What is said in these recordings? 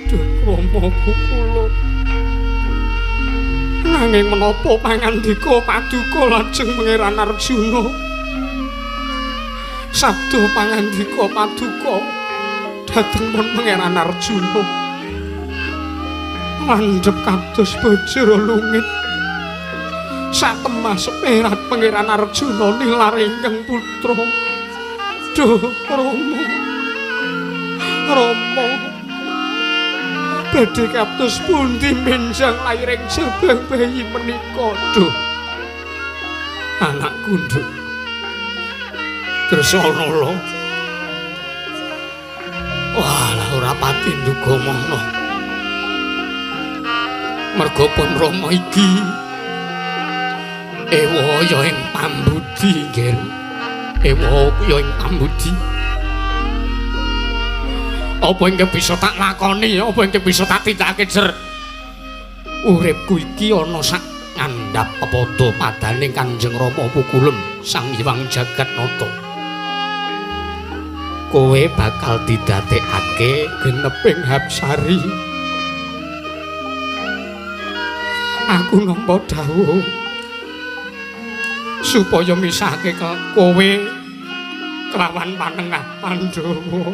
Duh Rama kula. Nanging menapa pangandika paduka lajeng Pangeran Arjuna? Sabda pangandika paduka dhateng pun Pangeran Arjuna. Landhep kados bojora lungit. Satemah seperat Pangeran Arjuna nilar ingkang putra. Duh Rama. Rama. Badhe kados pundi menjang lairing jabang bayi menika? Duh. Anakku nduk. Dresanala. Walah ora pati nduga mono. Merga pun Rama iki ewa ya ing pambudi nggih. Ewa ya ing pambudi. Apa ingkang bisa tak lakoni, apa ingkang bisa tak tindakake jer. Uripku iki ana sak ngandhap pepadha padaning Kanjeng Rama Pukulun Sang Hyang Jagatnata. Kowe bakal didadekake geneping hapsari. Aku nampa dawuh supaya misahke kowe kelawan panengah Pandhawa.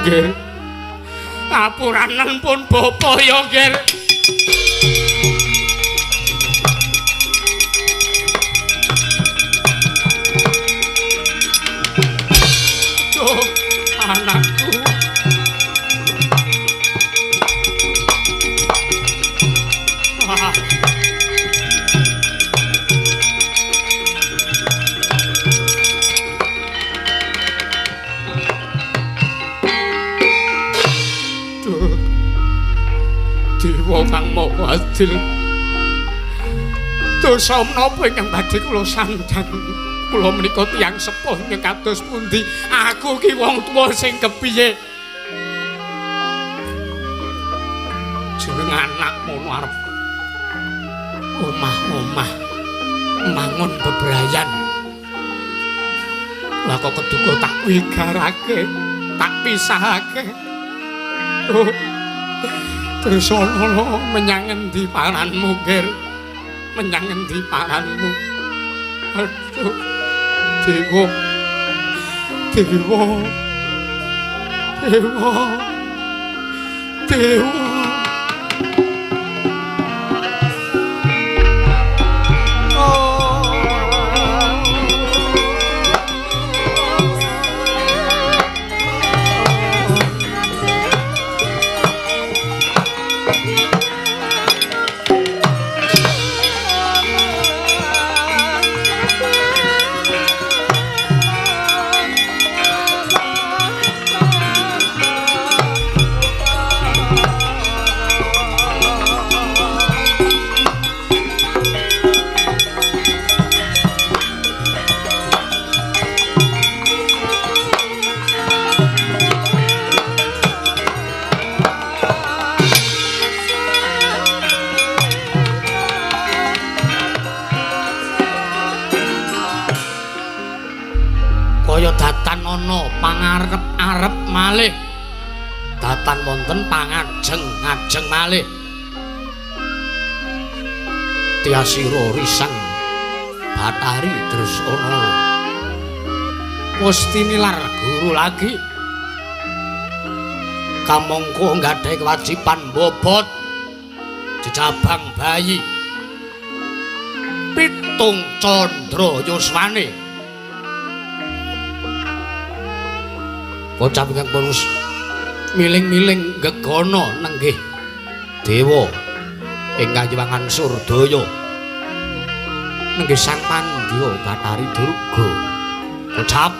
Nggih. Apuranen pun bapa ya nggih. Duh, anakku. Dewa kang Maha Adil. Dosa menapa ingkang badhe kula sandhang? Kula menika tiyang sepuh ingkang kados pundi? Aku ki wong tuwa sing kepiye? Jeneng anak mono arep omah-omah mangun bebrayan. Lah kok keduga tak wigarake, tak pisahake. Oh. Dresanala menyang endi paranmu, Ger? Menyang endi paranmu? Aduh. Dewa. Dewa. Dewa. Dewa. Pangarep-arep malih datan wonten pangajeng-ajeng malih tiasira risang Bathari Dresanala wis tinilar guru lagi kamangka nggadhahi kewajiban mbobot jejabang bayi pitung candra yuswane. Bocah ingkang purus miling-miling gegana nenggih dewa ing kayiwangan Surdaya nenggih Sang Pandya Bathari Durga. Kocap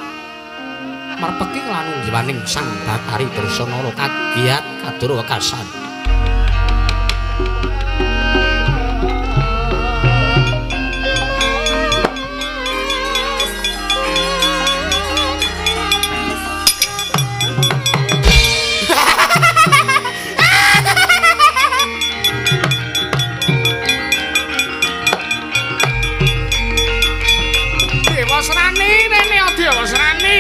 merpeki lan nunggiwaning Sang Bathari Dresanala kagiat kadura wekasan. Dewasrani rene Dewasrani.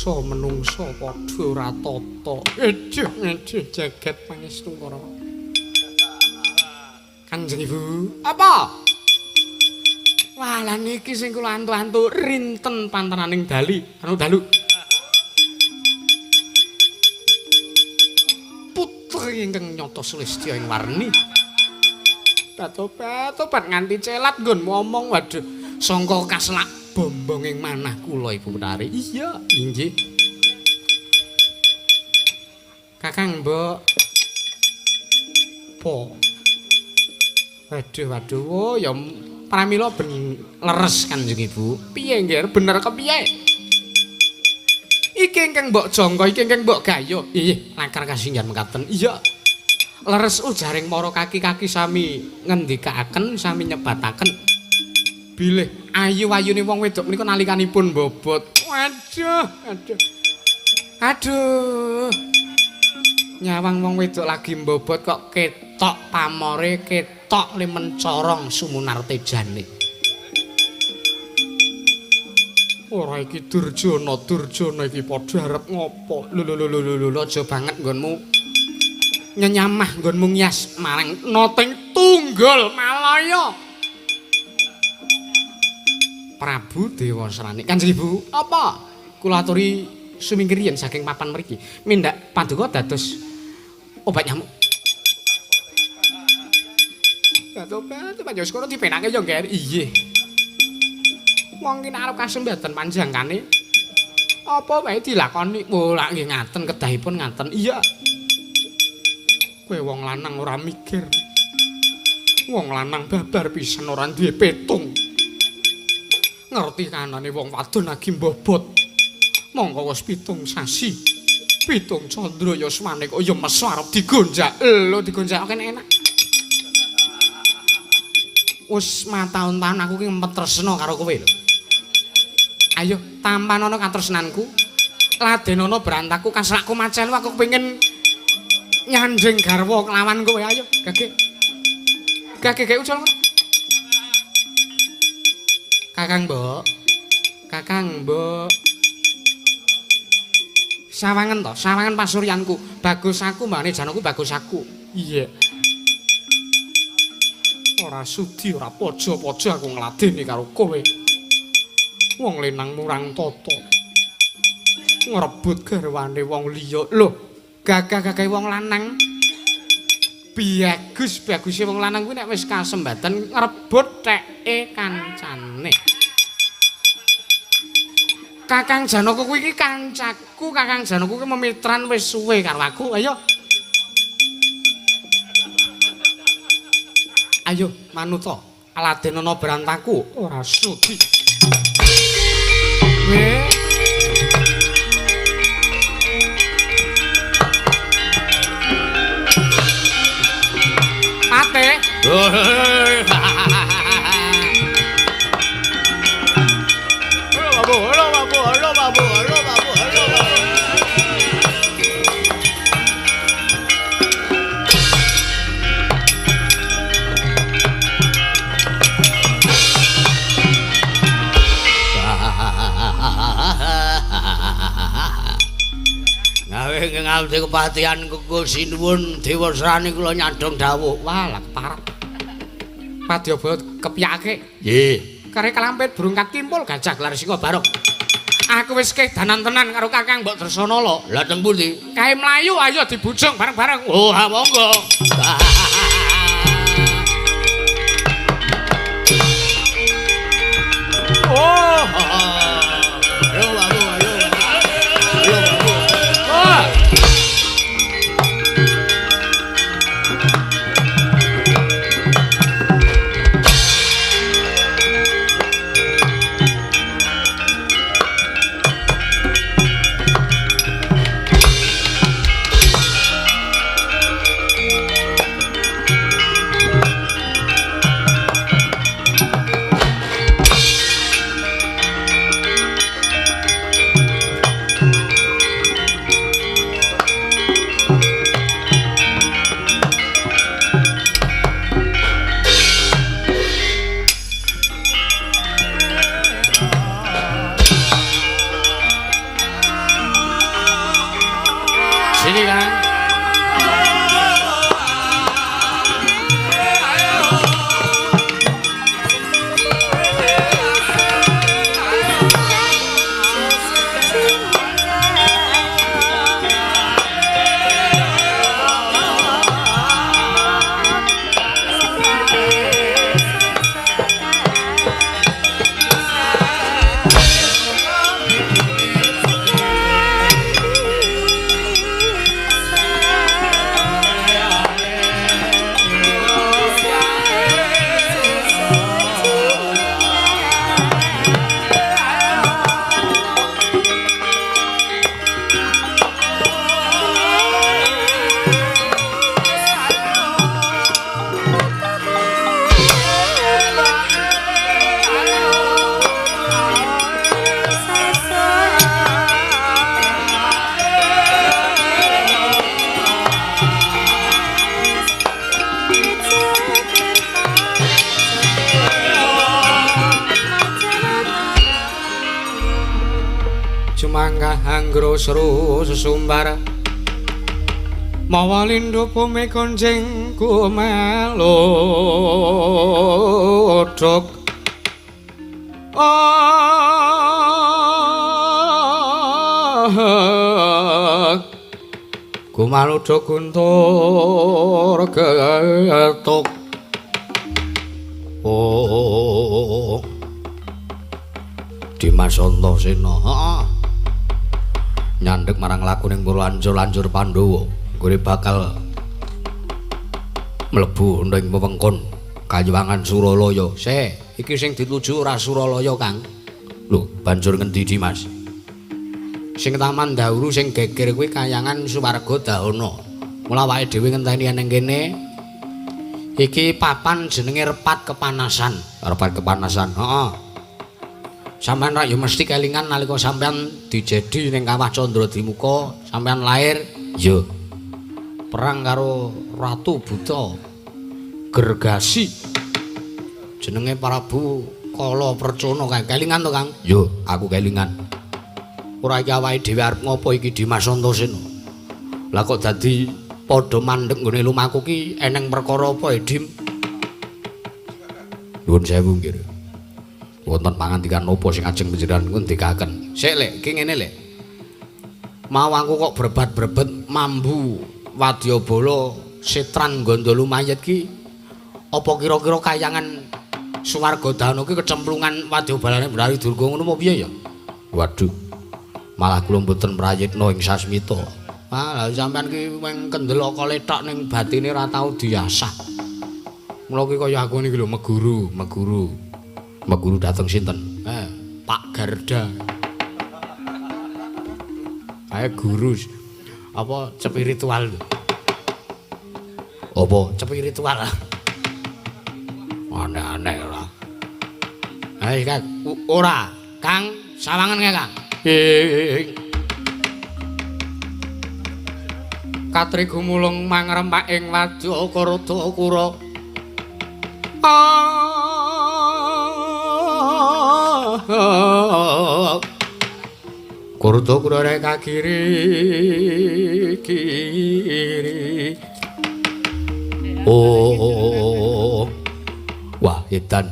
Menungsa-menungsa padha ora tata. Aduh, aduh jagat pangestu para. Kanjeng Ibu, apa? Wah, lah niki sing kula antu-antu rinten pantananing dali, anu dalu. Putri ingkang nyata sulistya ing warni. Tobat-tobat nganti celat nggonmu omong, waduh, sangka kaselak bombong ing manah kula Ibu Betari. Iya, inggih. Kakang Mbok. Po. Waduh, waduh, oh, ya pramila ben leres Kanjeng Ibu. Piye nggih, bener kepiye? Iki ingkang mbok jangka, iki ingkang mbok gayo. Inggih, lakar kasinggihan mekaten. Iya. Leres ujaring para kaki-kaki sami ngendikaaken, sami nyebataken. Bilih ayu-ayune wong wedok menika nalikanipun bobot. Waduh, aduh. Aduh. Nyawang wong wedok lagi mbobot kok ketok pamore, ketok le mencorong sumunartejane. Ora iki Durjana, Durjana iki padha arep ngopo? Lho lho lho lho lho, aja banget nggonmu nyenyamah nggonmu ngias marang noting tunggul Malaya. Prabu Dewasrani. Kanjeng Ibu, apa? Kula aturi sumingkir yen saking papan mriki. Mindak paduka dados obat nyamuk. Tobat, tobat ya sekono dipenake ya, Ngger. Iya. Wong ki nek arep kasembatan panjangkane apa wae dilakoni. Oh, lak nggih ngaten kedahipun ngaten. Iya. Kowe wong lanang ora mikir. Wong lanang babar pisan ora duwe petung. Ngerti kanane wong wadon lagi mbobot. Mongko wis 7 sasi. 7 candra yasmane kok ya meso arep digonjak. Lho digonjak kene enak. Wis mataun-taun aku ki ngempet tresna karo kowe lho. Ayo tampanono katresnanku. Ladenono berantaku kasrakku macelu aku kepengin nyanding garwa kelawan kowe. Ayo gage. Gage gage ucul. Kakang Mbok. Kakang Mbok. Sawangen to, sawangen pasuryanku. Bagus aku mbane janoku bagus aku. Iya. Ora sudi ora pojo-pojo aku ngladeni karo kowe. Wong lenang murang tata. Ngrebut garwane wong liya. Lho, gagah-gagahe wong lanang. Bagus, baguse wong lanang kuwi nek wis kasembaten ngrebut theke kancane. Kakang Janaka kuwi iki kancaku, Kakang Janaka kuwi memitran wis suwe karo aku. Ayo. Ayo manuta, ladenono berantaku ora sudi. Weh. Pate. Halo babu, halo babu, halo babu, halo babu. Gawe ngalti kepatihan kuku sinuwun Dewasrani kula nyadong dawuh. Wah, lak parah. Padyabaya kepiyake. Nggih. Kare kalampit burung katimpul gajah gelar singa barok. Aku wis kedanan tenan karo Kakang Mbok Dresana lho. Lah teng pundi? Kae mlayu ayo dibujung bareng-bareng. Oh, ha monggo. Oh. Ayo babu, ayo. Ayo babu. Oh. Manggah anggrosro sesumbar mawa lindhu bumi konjing kumelodhok. Kumalodhok guntur getuk. Oh Dimas Antasena, heeh. Nyandhek marang lakuning para lanjur-lanjur Pandhawa, nggone bakal mlebu ning wewengkon Kayuwangan Suralaya. Se, iki sing dituju ora Suralaya, Kang. Lho, banjur ngendi Dimas? Sing Taman Dauru sing geger kuwi kayangan Suwarga Dahana. Mula awake dhewe ngenteni ning kene. Iki papan jenenge Repat Kepanasan. Repat Kepanasan, heeh. Sampeyan rak ya mesti kelingan nalika sampeyan dijedi ning Kawah Candradimuka, sampeyan lair, ya. Perang karo Ratu Buta Gergasi. Jenenge Prabu Kala Percana kae. Kelingan to, Kang? Ya, aku kelingan. Ora iki awake dhewe arep ngopo iki Dimas Antasena? Lah kok dadi padha mandeg nggone lumaku ki eneng perkara apa, Dim? Nuwun sewu nggih. Wonten pangandikan napa sing ajeng panjenengan ngendikaken? Sik, Lek, iki ngene, Lek. Mau aku kok berbat-berbet mambu wadyabala setran gondol mayit ki apa kira-kira kayangan Suwarga Dana ki kecemplungan wadyabalane Brari Durga ngono apa piye ya? Waduh. Malah kula mboten prayitna ing sasmita. Ah, lha sampean ki mung kendel akale tok ning batine ora tau diasah. Mula ki kaya aku niki lho meguru, meguru. Meguru dateng sinten? Pak Garda. Kae guru apa spiritual lho. Apa spiritual? Aneh-aneh ora. Ayo Kang, ora. Kang, sawangen kae, Kang. Katri gumulung mangrempak ing wadya Karada Kura. Karada Kura reka kiri kiri. Oh. Wah, edan.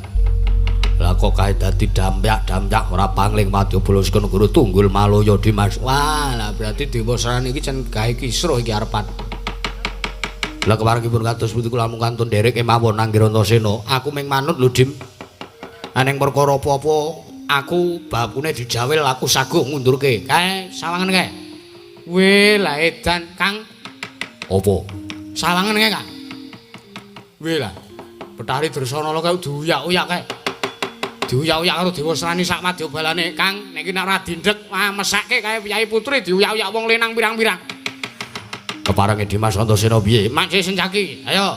Lah kok kae dadi damyak-damyak ora pangling wadyabala saka negara Tunggul Malaya Dimas. Wah, lah berarti Dewasrani iki cen gawe kisruh iki arepan. Lah keparengipun kados pundi kula mung kantun nderek kemawon Anggir Antasena. Aku mung manut lho, Dim. Aneng perkara apa-apa aku bakune dijawil aku saguh ngundurke. Kae sawangen kae. Weh, lah edan, Kang. Apa? Sawangen kae, Kang. Weh lah. Betari Dresanala kae diuyak-uyak kae. Diuyak-uyak karo Dewasrani sak madyabalane, Kang. Nek iki nek ora dindhek, wah mesake kae Kyai Putri diuyak-uyak wong lenang pirang-pirang. Keparenge Dimas Antasena piye? Mak Sencaki, ayo.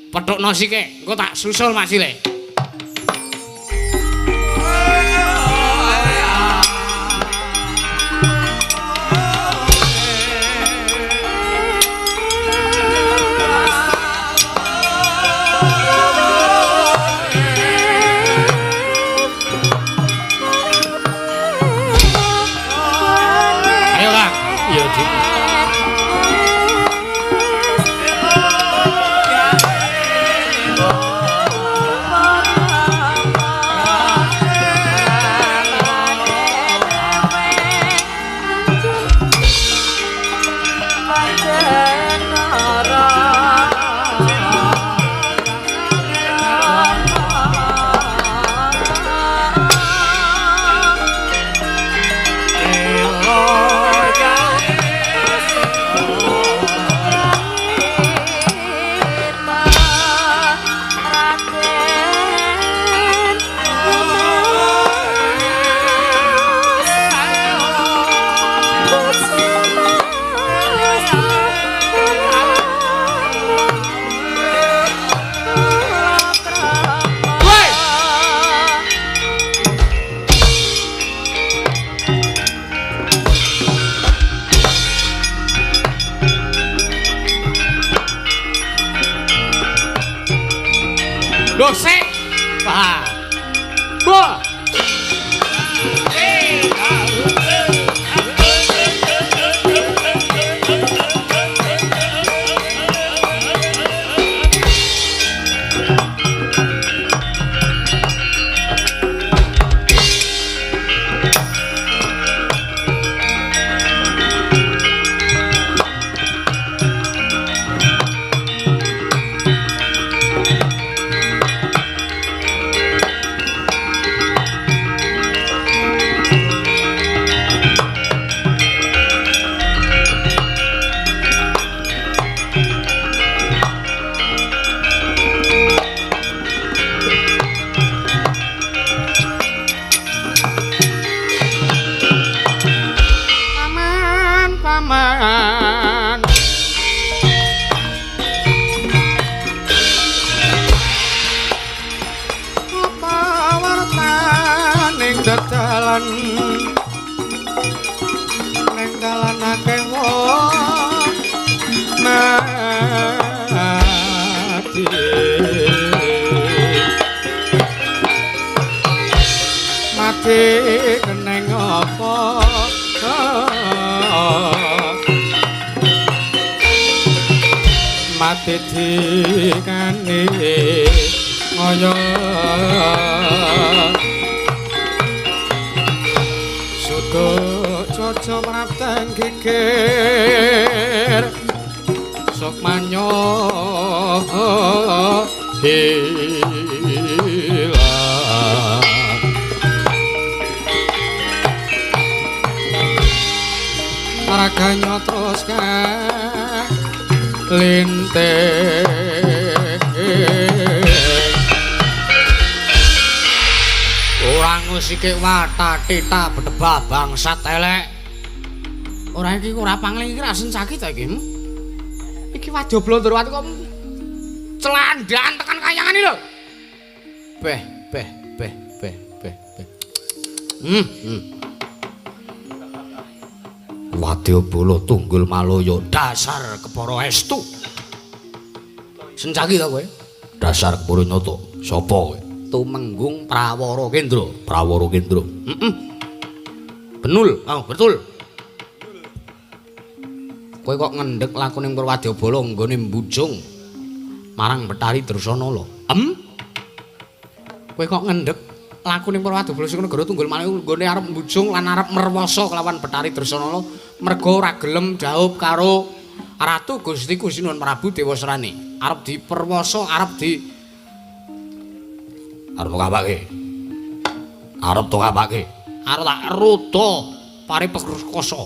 Pethukno sike, engko tak susul Mak Sile. Ayo, Kang. Iya, Dik. Lho sik. Wah. Wah. dalan ning dalan akeh wong mati. Mati keneng apa? Mati dikane ngoyo sudo coco mrateng geger sukmanyo hilang. Raganya terus lintih ora ngusike watatita bedebah bangsat elek. Ora iki ora pangling iki ra sencaki ta iki. Iki waduh blondorwati kok celandaan tekan kayangan iki lho. Beh beh beh beh beh beh. Wadyabala tunggul malaya dasar kepara estu. Sencaki ta kowe? Dasar kepara nyata. Sapa kowe? Tumenggung Prawara Kendra. Prawara Kendra. Heeh. Benul, oh betul. Kowe kok ngendhek lakuning Purwadyabala nggone mbujung marang Betari Dresanala. Kowe kok ngendhek lakuning Purwadyabala sing negara Tunggul Malaya nggone arep mbujung lan arep merwasa kelawan Betari Dresanala merga ora gelem dhaup karo Ratu Gusti Sinuwun Prabu Dewasrani. Arep diperwasa, arep di arep ngapake? Arep to ngapake? Arep tak ruda paripekosa.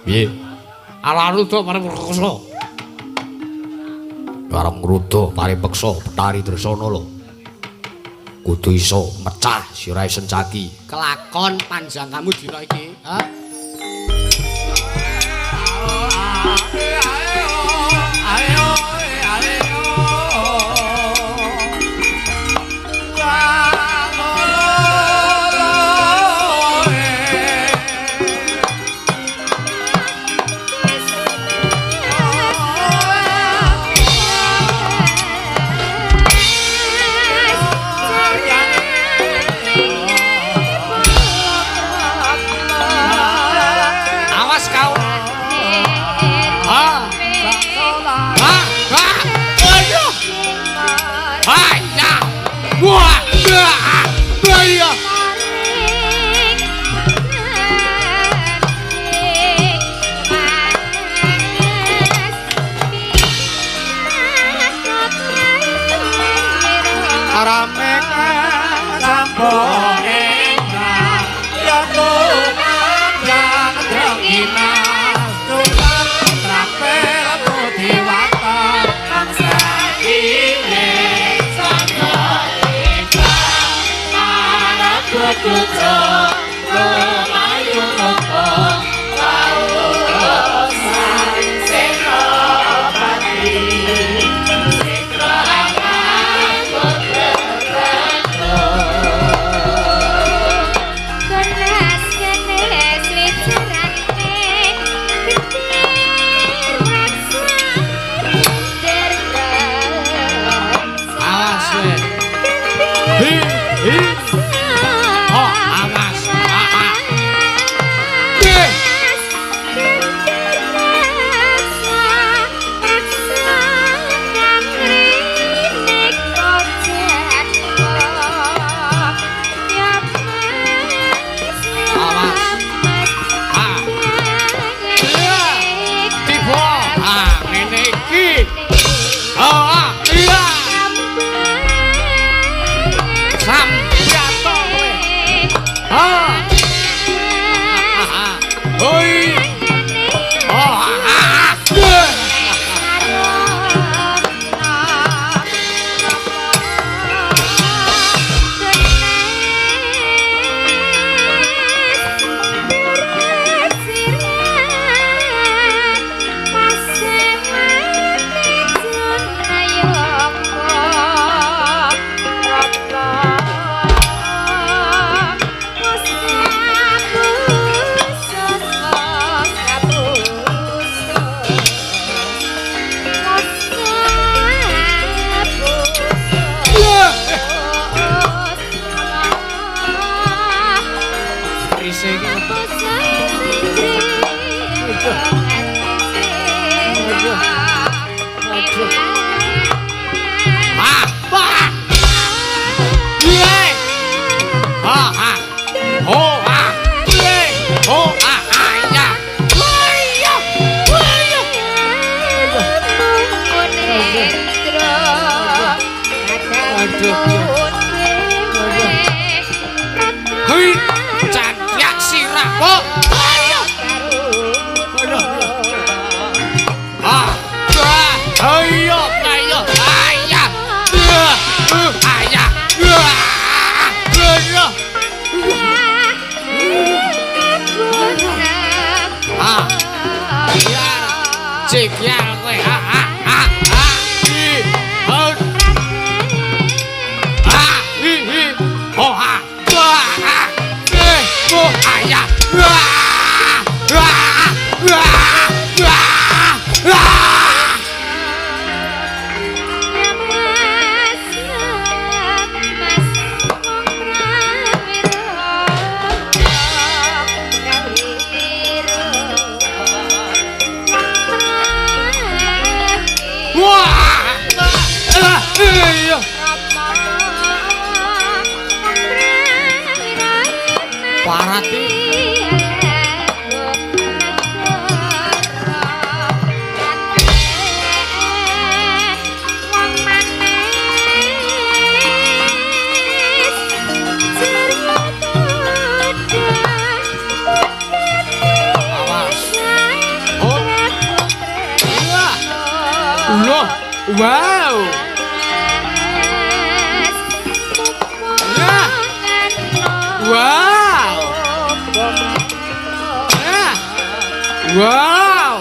Piye? Ala ruda paripekosa. Arep ngruda paripeksa Betari Dresanala. Kudu iso mecah sirahe Sencaki. Kelakon panjang kamu dina iki, ha? Wow. Ya. Wow. Ya. Wow.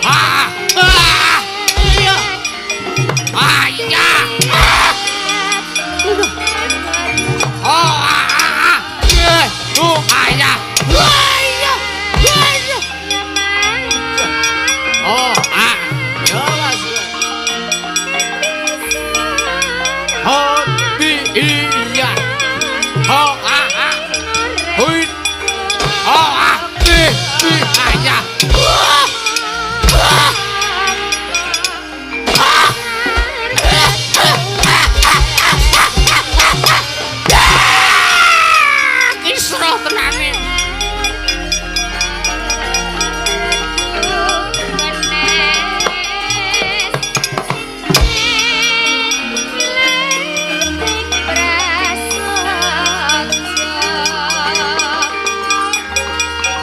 Ah. Ah. Iya. Ah, iya. Ah. Oh, ah, ah, ah. Eh, oh, ah, iya. Wah, iya. Wah, iya. Oh, ah. Ya, Mas. Oh, di, iya. Oh, ah, ah. Hui. Oh, ah, di, di, ah, iya. Wah. Wah. Kisruh tenane.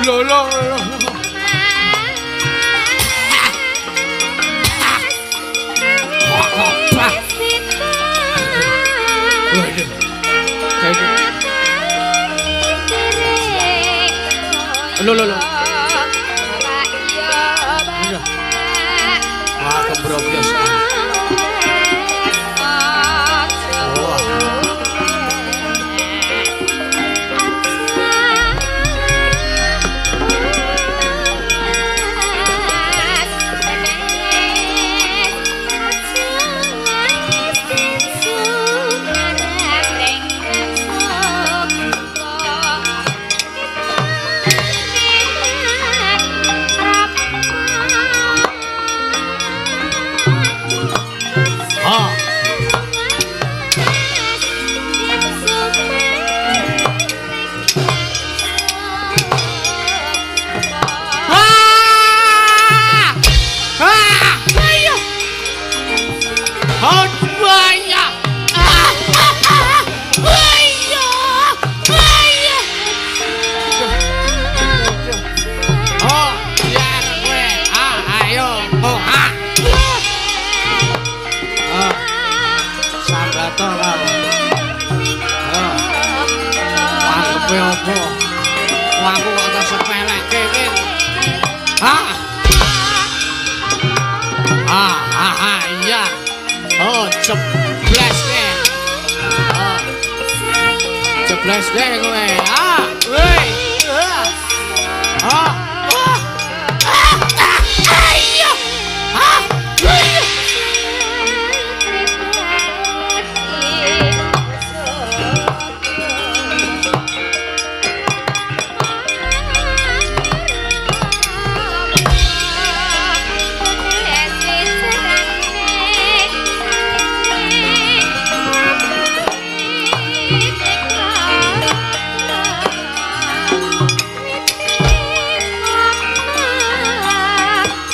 Lho lho lho. Waduh. Lho lho lho. Wah, kembrobyos. Wah. Ah. Ah! Ah! Ayo. Oh, iya. Ah! Ah! Ah! Ayo. Ayo. Oh, ya kowe. Ah, ayo. Oh, ah. Ah. Sambato karo. Ah. Wangkepe apa? Wah, aku kok tak sepelekke iki. Ah. Ah, ah, ah, iya. Oh, jebles ke. Oh. Jebles ke kowe. Ah, woi. Ah. Ah. Ah. Ah, ah, iya. Ah, iya.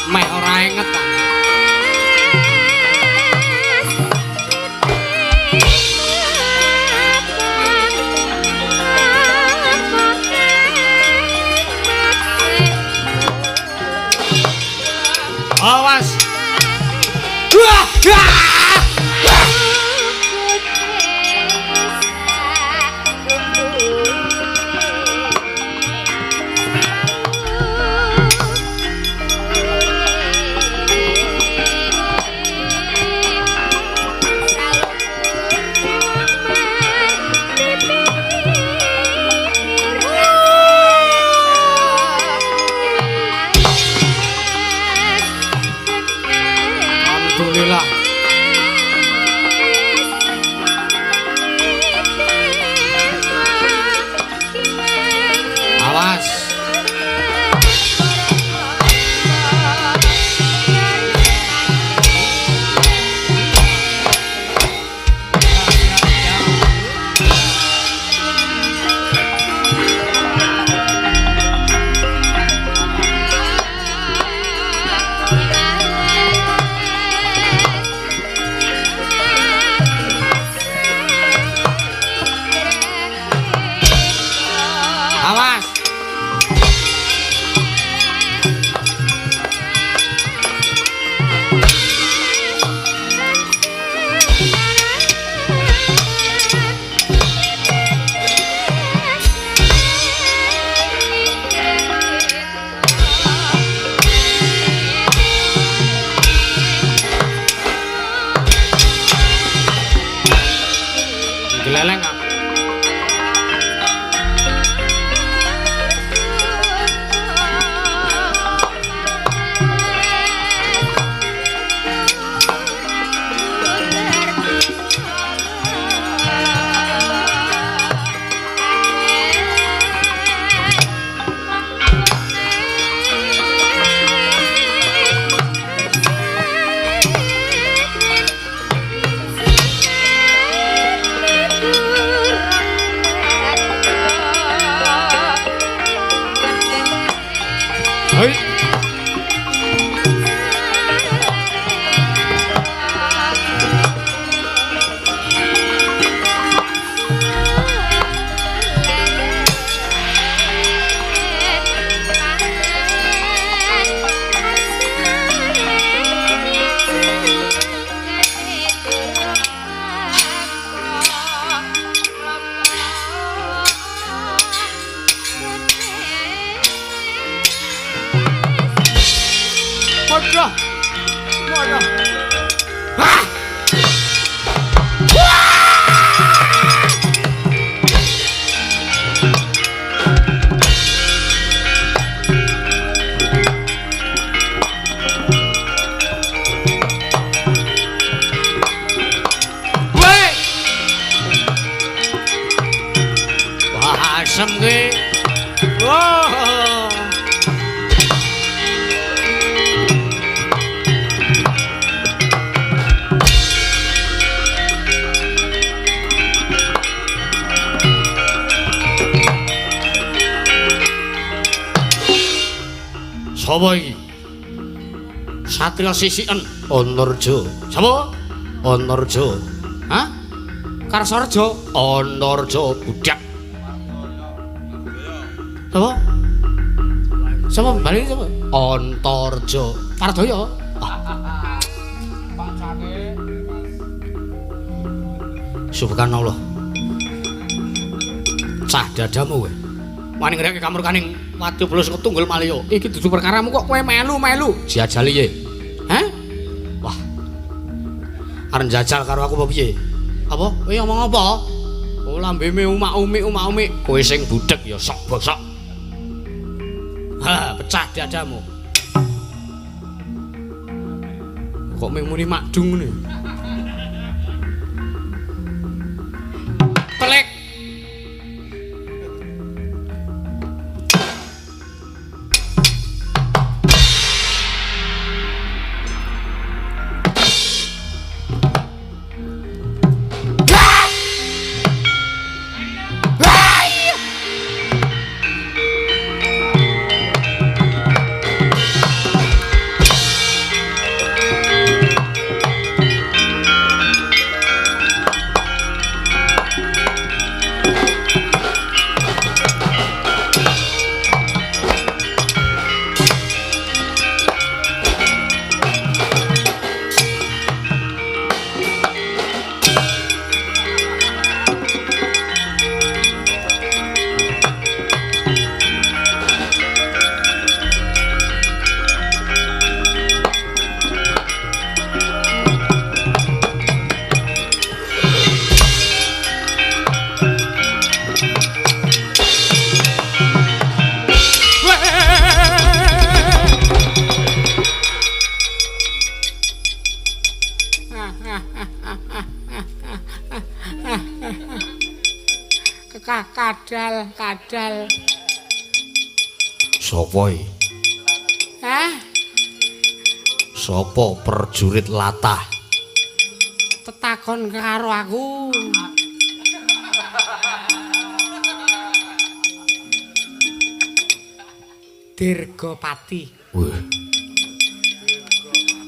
Meh ora inget ta. Awas. Wah! Ah! Alhamdulillah. Waduh. Waduh. Ah! Weh. Wah, asem ki. Wah. Sapa iki? Satria sisiken Antarja. Sapa? Antarja. Hah? Karsarja. Antarja budak. Sapa? Sapa bali sapa? Antarja. Pardaya. Subhanallah. Cah dadamu kowe. Wani ngreke kamurkaning wadya bala saka Tunggul Malaya. Iki dudu perkaramu kok kowe melu-melu. Jajali ye. Hah? Wah. Arep njajal karo aku apa piye? Apa? Kowe ngomong apa? Oh lambeme umak-umik umak-umik. Kowe sing budhek ya sok bosok. Ha, pecah dadamu. Kok mung muni makdung ngene. Telek. Kadal, kadal. Sopo iki? Hah? Sopo perjurit latah? Tetakon karo aku. Dirgopati. Wih.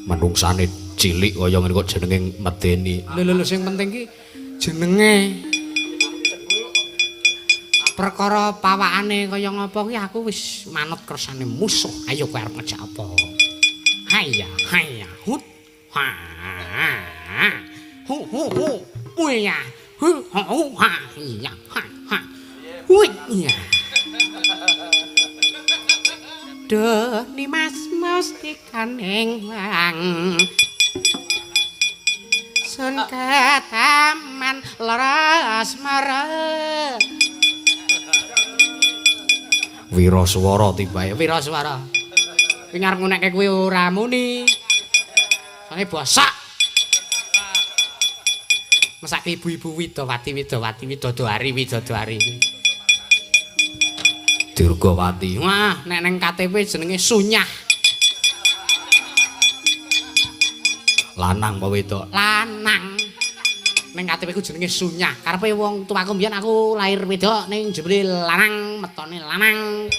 Menungsane cilik kaya ngene kok jenenge medeni. Lho lho sing penting ki jenenge. Perkara pawakane kaya ngapa ki aku wis manut kersane musuh. Ayo kowe arep ngejak apa? Hayya hayya hut. Ha. Hu hu hu. Uya. Hu hu ha iya ha ha. Uya. Duh nimas mustikaning wang. Sun ketaman lara asmara. Wiraswara tibae, wiraswara. Kuwi ngarep ngunekke kuwi ora muni. Sane bosok. Mesake ibu-ibu widowati widowati widodari widodari. Durgawati. Wah, nek neng KTP jenenge Sunyah. Lanang apa wedok? Lanang. Ning KTP ku jenenge Sunyah. Karepe wong tuaku mbiyen aku lahir wedok ning jebule lanang, metone lanang.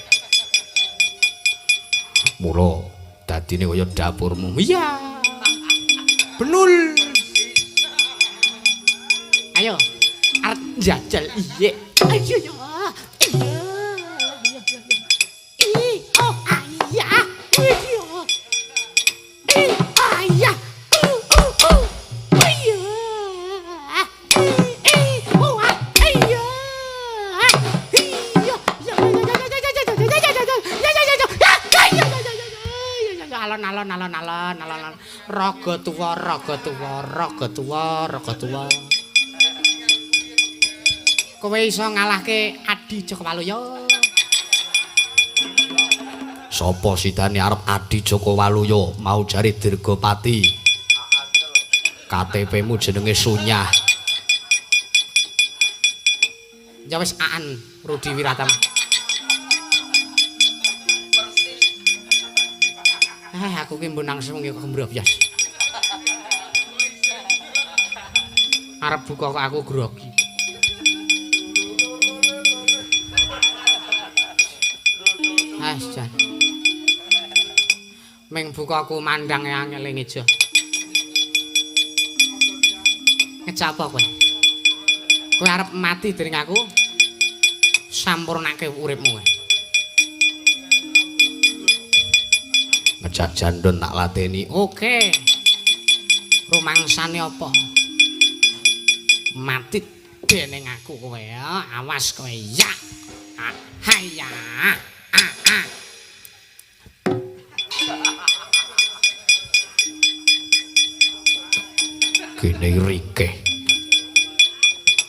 Mula dadine kaya dapurmu. Iya. Benul. Ayo, arep njajal iye. Ayo ya. Iya. Oh, ayah. Iya. Ayah. alon-alon alon-alon alon-alon. Raga tuwa, raga tuwa, raga tuwa, raga tuwa. Kowe iso ngalahke Adi Joko Waluyo. Sapa sidane arep Adi Joko Waluyo mau jare Dirgapati. KTP-mu jenenge Sunyah. Ya wis aan Rudi Wiratama. Aku ki mbon langsung kok kemrobyos. Arep buka kok aku grogi. Ah, jan. Ming buka aku mandang angel ngejo. Ngejak apa kowe? Kowe arep mati dening aku? Sampurnake uripmu kowe. Ngejak jandon tak lateni. Oke. Rumangsane apa? Mati dening aku kowe ya. Awas kowe ya. Ah, hayya. Ah, ah. Kene ringkeh.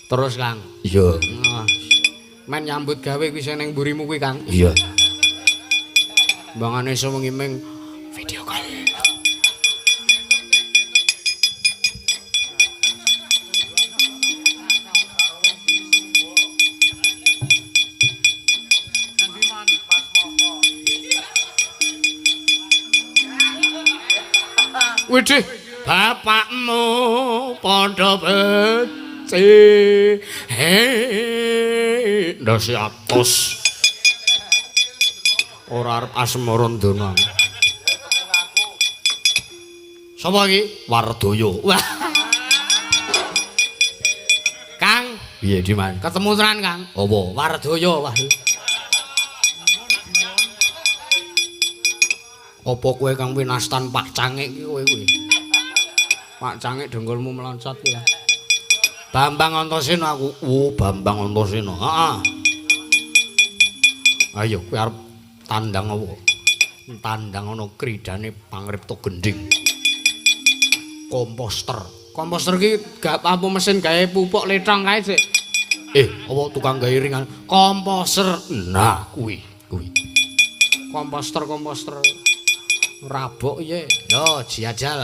Terus Kang. Iya. Men nyambut gawe kuwi sing ning mburimu kuwi Kang. Iya. Mbangane sewengi ming video call. Widih, bapakmu padha becik. He, ndase atos. Ora arep asmara ndona. Sapa iki? Wardaya. Wah. Kang, piye Diman? Ketemu tenan, Kang. Apa? Wardaya, wah. Apa kowe kang winastan Pak Cangik iki kowe kuwi? Pak Cangik dengkulmu meloncat kuwi. Bambang Antasena aku. Oh, Bambang Antasena. Heeh. Ayo kowe arep tandang apa? Tandang ana kridane pangripta gendhing. Komposter. Komposter iki gak apa mesin gawe pupuk letong kae, Sik. Apa tukang gawe ringan? Komposter. Nah, kuwi, kuwi. Komposter, komposter. Rabok ye. Yo, jajal.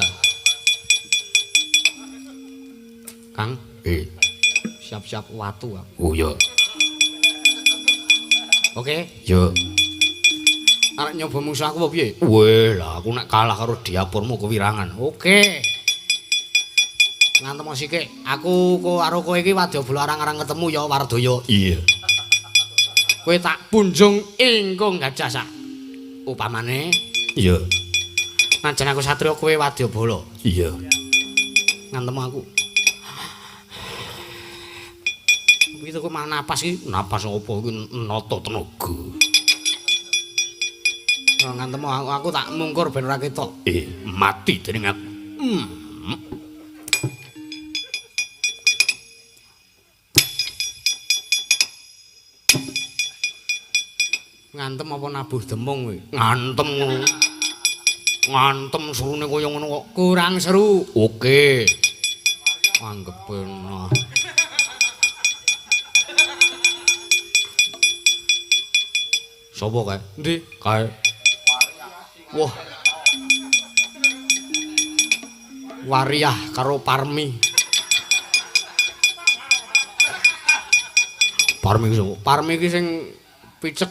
Kang, siap-siap watu aku. Oh iya. Oke. Yo. Arep nyoba musuh aku apa piye? Weh, lah aku nek kalah karo diapurmu kewirangan. Oke. Ngantem sithik. Aku karo kowe iki wadyabala arang-arang ketemu ya Wardaya. Iya. Kowe tak punjung ingkung gajah sak upamane. Iya. Najan aku satriya kowe wadyabala. Iya. Ngantem aku. Piye kok malah napas iki? Napas apa iki nata tenaga. Ngantem aku tak mungkur ben ora ketok. Mati dening aku. Ngantem apa nabuh demung kowe? Ngantem ngono. Ngantem serune kaya ngono kok. Kurang seru. Oke. Anggepe nah. Sopo kae? Endi? Kae. Wah. Wariah karo Parmi. Parmi iki sapa? Parmi iki sing picek.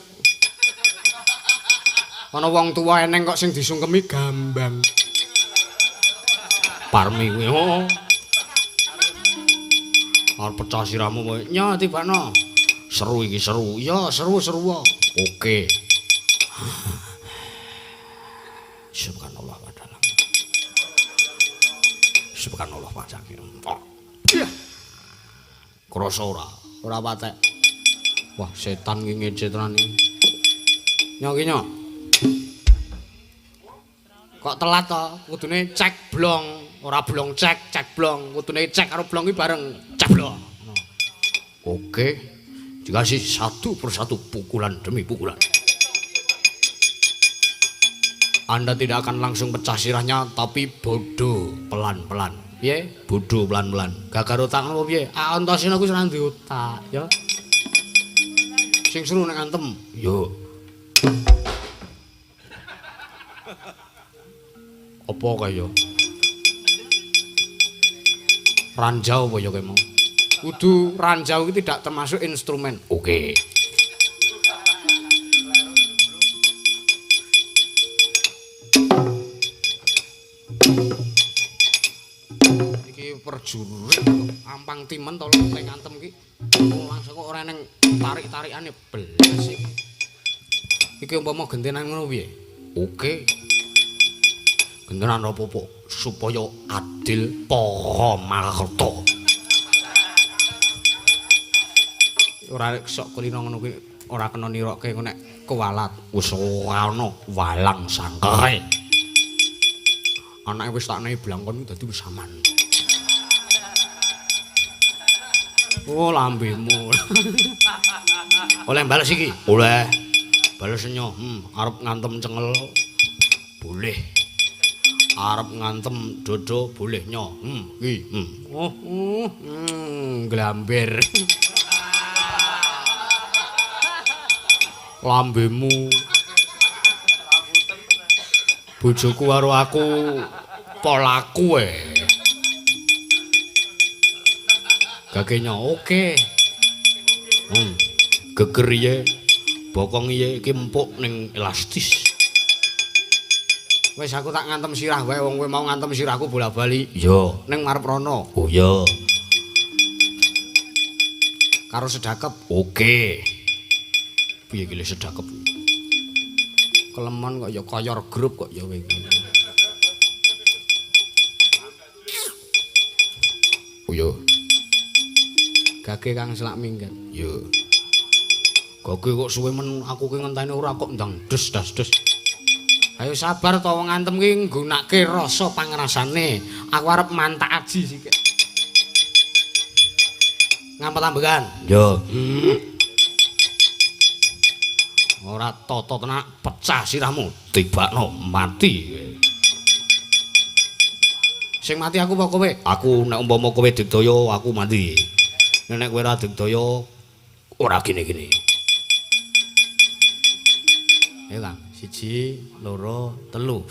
Ana wong tuwa eneng kok sing disungkemi gambang. Parmi kuwi. Oh. Arep pecah sirahmu kowe. Nyo tibakno. Seru iki seru. Ya seru-seru. Oke. Subhanallah wa ta'ala. Subhanallah wa ta'ala. Krasa ora? Ora patek. Wah, setan iki ngece tenan iki. Nyo ki nyo. Kok telat to? Kudune cek blong, ora blong cek, cek blong. Kudune cek karo blong iki bareng cek blong. Oke. Dikasih satu persatu pukulan demi pukulan. Anda tidak akan langsung pecah sirahnya, tapi bodoh pelan-pelan. Piye? Bodoh pelan-pelan. Gagar otak ngono piye? Ah, Antasena kuwi ora duwe otak, ya. Sing seru nek ngantem. Yo. Apa kaya? Ranjau apa ya kowe mau? Kudu ranjau iki tidak termasuk instrumen. Oke. Iki perjurit kok ampang timen to lek ngantem iki. Langsung kok ora neng tarik-tarikane belas iki. Iki umpama gentenan ngono piye? Oke. Gentenan apa-apa supaya adil para marta. Ora sok kulino ngono kuwi ora kena nirokke engko nek kuwalat. Wis ora ana walang sangkere. Anake wis tak nehi blangkon dadi wis aman. Oh lambemu. Oleh bales iki? Oleh. Bales nyo, arep ngantem cengel boleh. Arep ngantem dodo boleh nyo. Iki. Oh, glamber. Lambemu. Bojoku karo aku polaku e. Gage nyo oke. Geger iye, bokong iye iki empuk ning elastis. Wis aku tak ngantem sirah wae wong kowe mau ngantem sirahku bola-bali. Iya. Ning marep rono. Oh iya. Karo sedakep. Oke. Piye iki le sedakep? Kelemon kok ya koyor grup kok ya kowe iki. Oh iya. Gage Kang selak minggat. Iya. Gage kok suwe men aku ki ngenteni ora kok ndang des das des. Ayo sabar to wong ngantem ki nggunake rasa pangrasane. Aku arep mantak aji sik. Ngampet ambekan. Yo. Ora tata tenak pecah sirahmu, tibakno mati. Sing mati aku apa kowe? Aku nek umpama kowe digdaya aku mati. Nek kowe ora digdaya ora gini-gini. Ayo Kang, 1 2 3.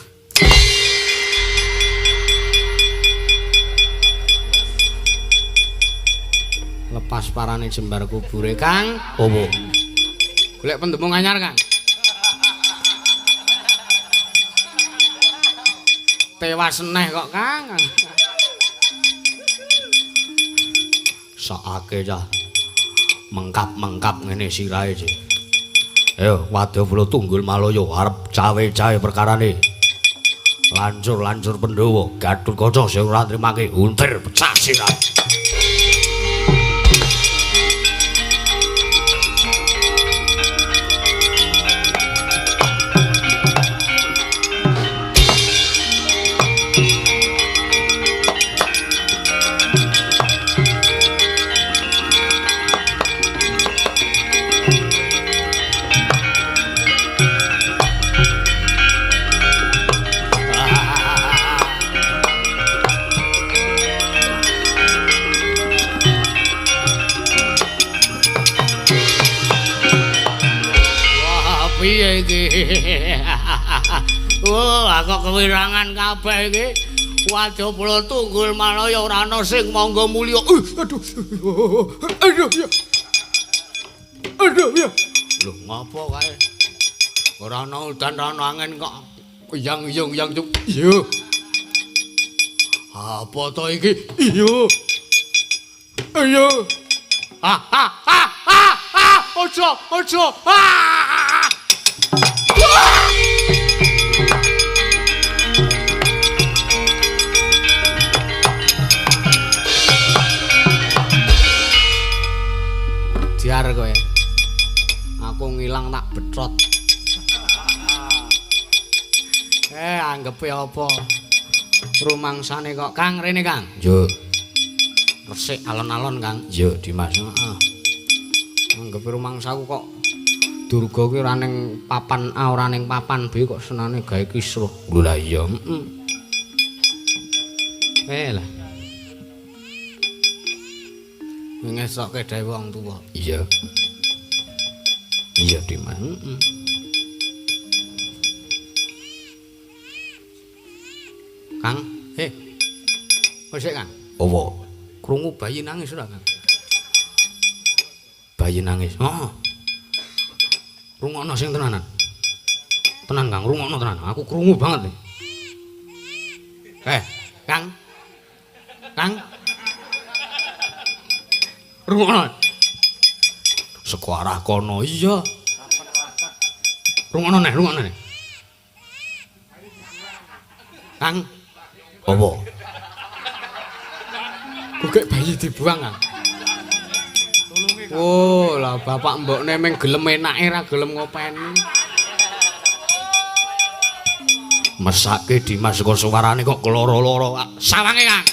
Lepas parane jembar kubure Kang. Opo? Golek pendemung anyar Kang. Tewas neh kok Kang. Sakake cah. Mengkap-mengkap ngene sirahe sih. Ayo wadya tunggul malaya arep cawe-cawe perkarane. Lancur-lancur Pandhawa, Gathotkaca sing ora nrimake untir pecah sirah. Wah, kok kewirangan kabeh iki. Wadya tunggul malaya ora ana sing mangga mulya. Aduh. Aduh ya. Aduh ya. Lho ngopo kae? Ora ana udan, ora ana angin kok yang yang yang. Iya. Apa to iki? Iya. Iya. Ah ah ah ah ah. Ojo, ojo. Ah. Diar kowe. Aku ngilang tak betrot. Anggepe apa? Rumangsane kok Kang rene Kang. Yo. Resik alon-alon Kang. Yo Dimas. Heeh. Anggepe rumangsaku kok Durga ki ora ning papan A ora ning papan B kok senane gawe kisruh. Lho lah iya. Heeh. Lah. Ngesokke dhewe wong tuwa. Iya. Iya, Dimas. Heeh. Kang, Kok sik, Kang? Apa? Krungu bayi nangis ora, Kang? Bayi nangis. Heeh. Rungokno sing tenanan. Tenan, Kang, rungokno tenan. Aku krungu banget. Kang. Kang. Rungokno. Saka arah kono. Iya. Rungokno neh, rungokno neh. Kang. Apa? Kok bayi dibuang, Kang? Oh, lah bapak mbokne meng gelem enake ra gelem ngopeni. Mesake Dimas kok suarane kok keloro-loro. Sawange, Kang.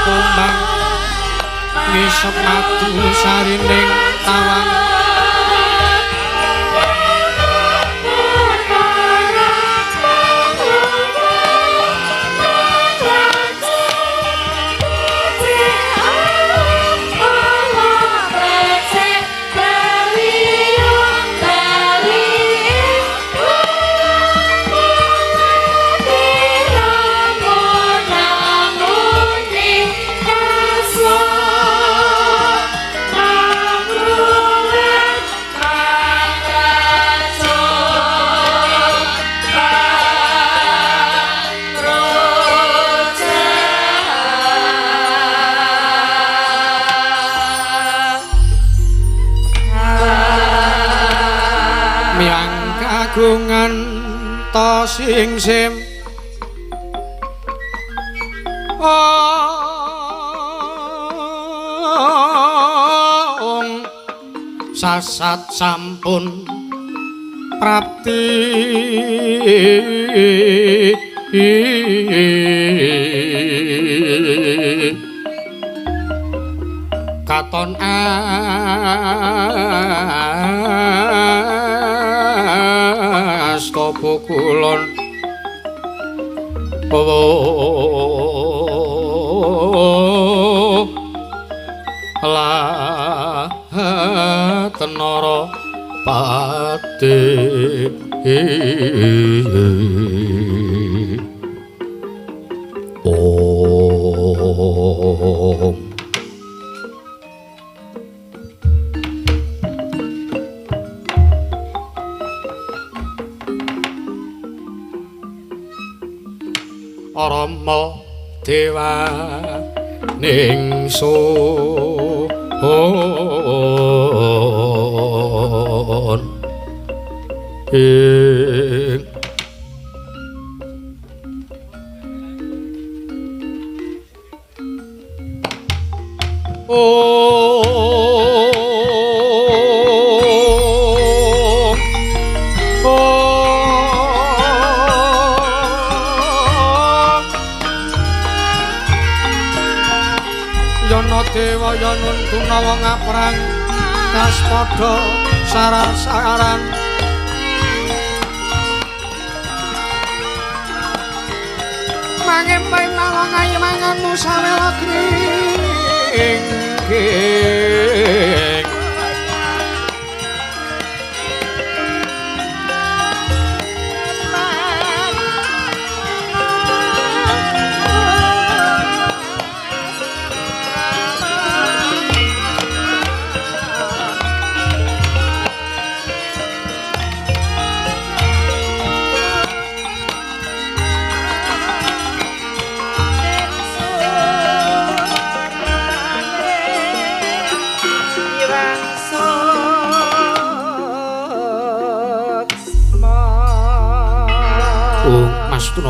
Kumbang ngisep madu sarining tawang. Kagungan ta singsim ong sasat sampun prapti katon asta pukulon lah tenara pati. Om. Rama dewa ning sun ing Oh Yana dewa yana tunawa ngaprang kaspada sarasaran mangem nawang ayu manganmu sawela gring gring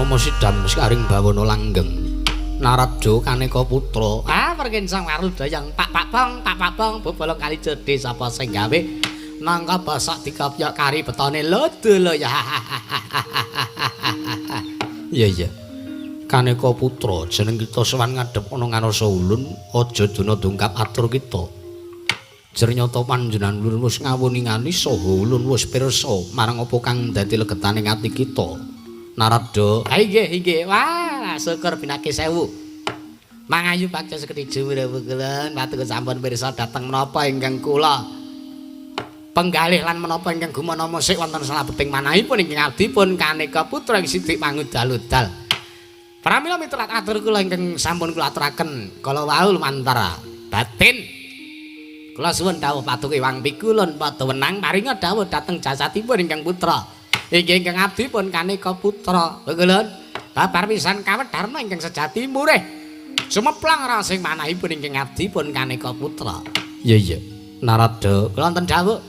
Mas Sidam sekaring bawana langgeng Naradha kaneka putra. Ah perkinsang warudayang pak pak bong pak pak bong bobolong kali jodhe sapa sing gawe nangka basak dikopyok kari betone lho ya. Iya iya. Kaneka putra jeneng kita sowan ngadhep ana ngarsa ulun aja dina dongkap atur kita. Jernyata panjenengan ulun wis ngawuningani saha ulun wis pirsa marang apa kang dadi legetaning ati kita. Naradha, ha inggih inggih. Wah, syukur pinake sewu. Mangayu bakca sekedhi juwura patuko sampun pirsa dhateng menapa ingkang kula penggalih lan menapa ingkang gumana musik wonten salebeting manahipun ingkang abdipun kaneka putra ing Sidik Mangudal-udal. Pramila miturat atur kula ingkang sampun kula aturaken kala wau lumantar batin. Kula suwun dawuh patuko Iwang Pikulun padha wenang paringa dawuh dhateng jasatipun ingkang putra. Inggih ingkang abdi pun kaneka putra. Lho, babar pisan kawedharma ingkang sejati murih. Sumeplang rasing manahipun ingkang abdi pun kaneka putra. Iya iya. Naradha, kula wonten dawuh.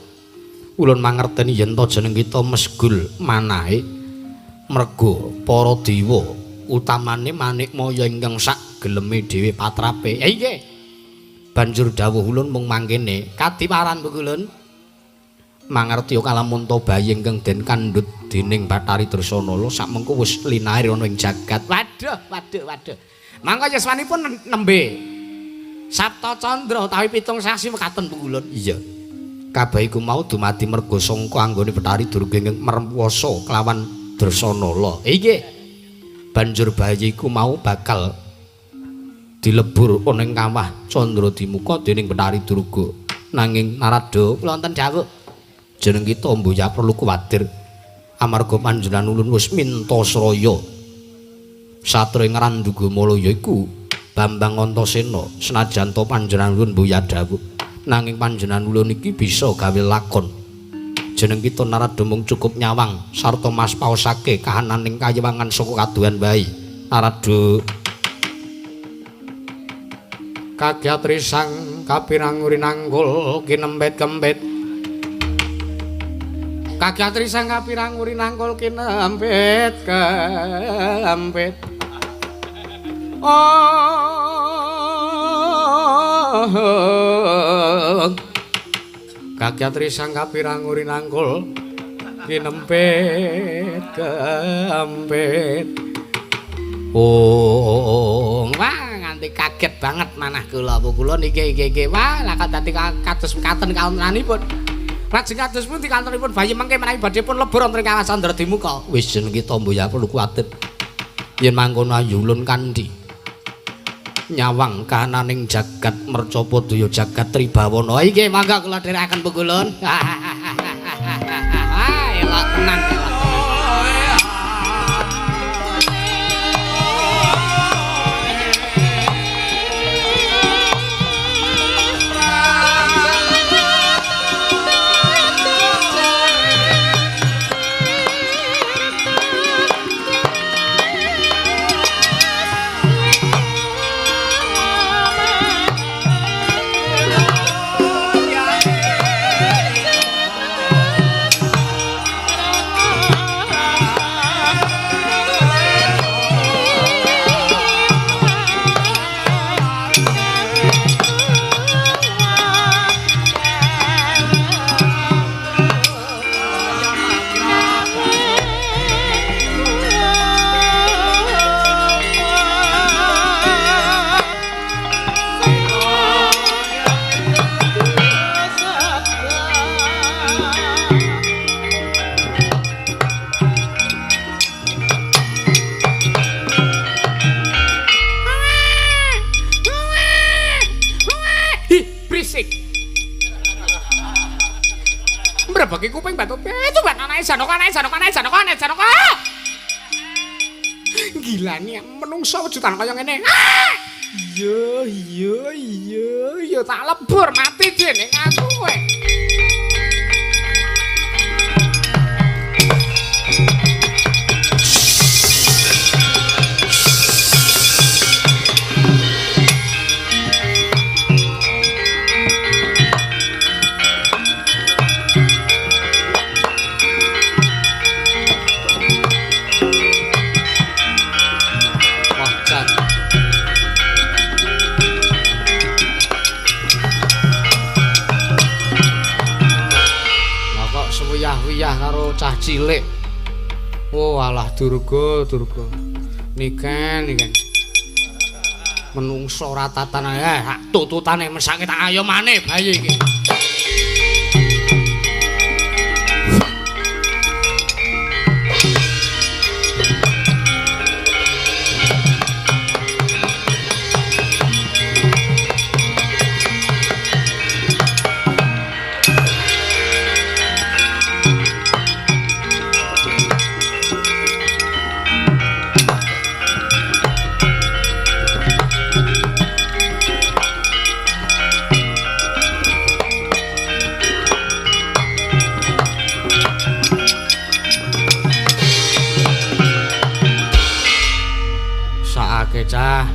Ulun mangerteni yen to jeneng kita mesgul manahe merga para dewa utamane manikmaya ingkang sak geleme dhewe patrape. Inggih. Banjur dawuh ulun mung mangkene kadiparan ulun. Mangerti kalamunta bayi ingkang den kandhut dening Bathari Dresanala sakmengko wis linair ana ing jagat. Waduh, waduh, waduh. Mangka yuswanipun nembe Sapta Candra utawi 7 sasi mekaten ulun. Iya. Kabeh iku mau dumadi merga sangka anggone Bathari Durga ingkang merwasa kelawan Dresanala. Inggih. Banjur bayi iku mau bakal dilebur ana ing kawah Candra Dimuka dening Bathari Durga. Nanging Naradha kula wonten dawuh jeneng kita mbuya perlu kuwatir amarga panjenengan ulun wis minta sraya satria ing Randugamala yaiku Bambang Antasena senajan to panjenengan ulun mbuya dawuh nanging panjenengan ulun iki bisa gawe lakon jeneng kita Naradha mung cukup nyawang sarta mas paosake kahananing kayiwangan saka kaduhan wae. Naradha kagyat risang kapirang urinanggul kinempet-kempet kagyat risang kapirang urinangkul kinempet kempet. Oh kagyat risang kapirang urinangkul kinempet kempet. Oh wah nganti kaget banget manah kula kula niki iki iki wah lah dadi kados mekaten kawontenanipun. Lajeng kados pundi kantoripun bayi mengke menawi badhe pun lebur wonten ing kawasan Candra Dimuka. Wis jeneng kita mbuya perlu kuwatir. Yen mangkono ayu ulun kandhi nyawang kahananing jagat mercapa daya jagat tribawana. Inggih mangga kula dherekaken pungkulun. Wah elok tenan elok. Berisik. Mbrebeki kuping batu. Itu ban anake Janaka, anake Janaka, anake Janaka, anake Janaka. Gilani menungso wujudan kaya ngene. Ah! Iya, iya, iya, iya tak lebur mati dening aku kowe. Karo cah cilik. Oh alah Durga, Durga. Niken, niken. Menungso ora tatan ae, tututane mesake tak ayo maneh bayi iki. Cah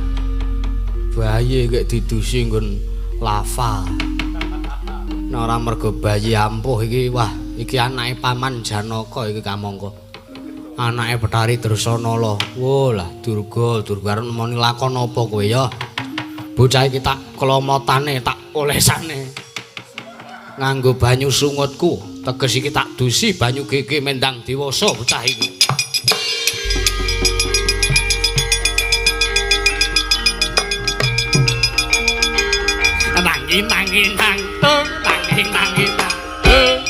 bayi gek didusi nggon lava. Nek ora mergo bayi ampuh iki, wah iki anake Paman Janaka iki kamangka. Anake Bathari Dresanala. Wo lah Durga, Durga arep nemoni lakon apa kowe ya? Bocah iki tak klomotane, tak olesane. Nganggo banyu sungutku, teges iki tak dusi banyu gege mendang dewasa bocah iki. Nang nang tung nang nang nang tung.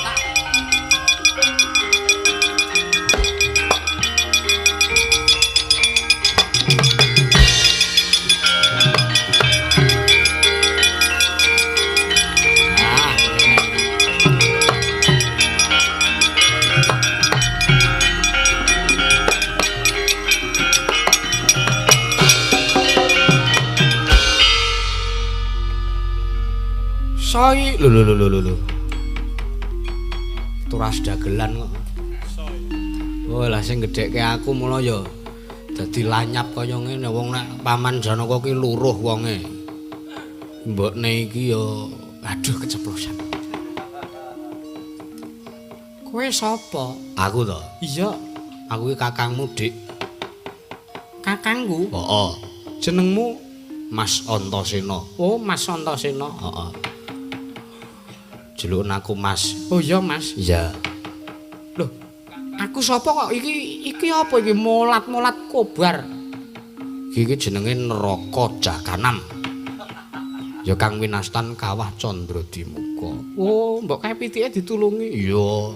Soi lho lho lho lho. Turas dagelan kok. Oh lah sing gedhekke aku mula ya dadi lanyap kaya ngene wong nek Paman Janaka ki luruh wonge. Mbokne iki ya aduh keceplosan. Kowe sapa? Aku to. Iya, aku ki kakangmu, Dik. Kakangku? Heeh. Jenengmu Mas Antasena. Oh, Mas Antasena. Heeh. Jeluken aku Mas. Oh iya Mas. Iya. Loh, aku sapa kok iki iki apa iki molat-molat kobar. Iki jenenge neraka Jakanam. Ya kang winastan Kawah Candradimuka. Oh, mbok kae pitike ditulungi. Iya.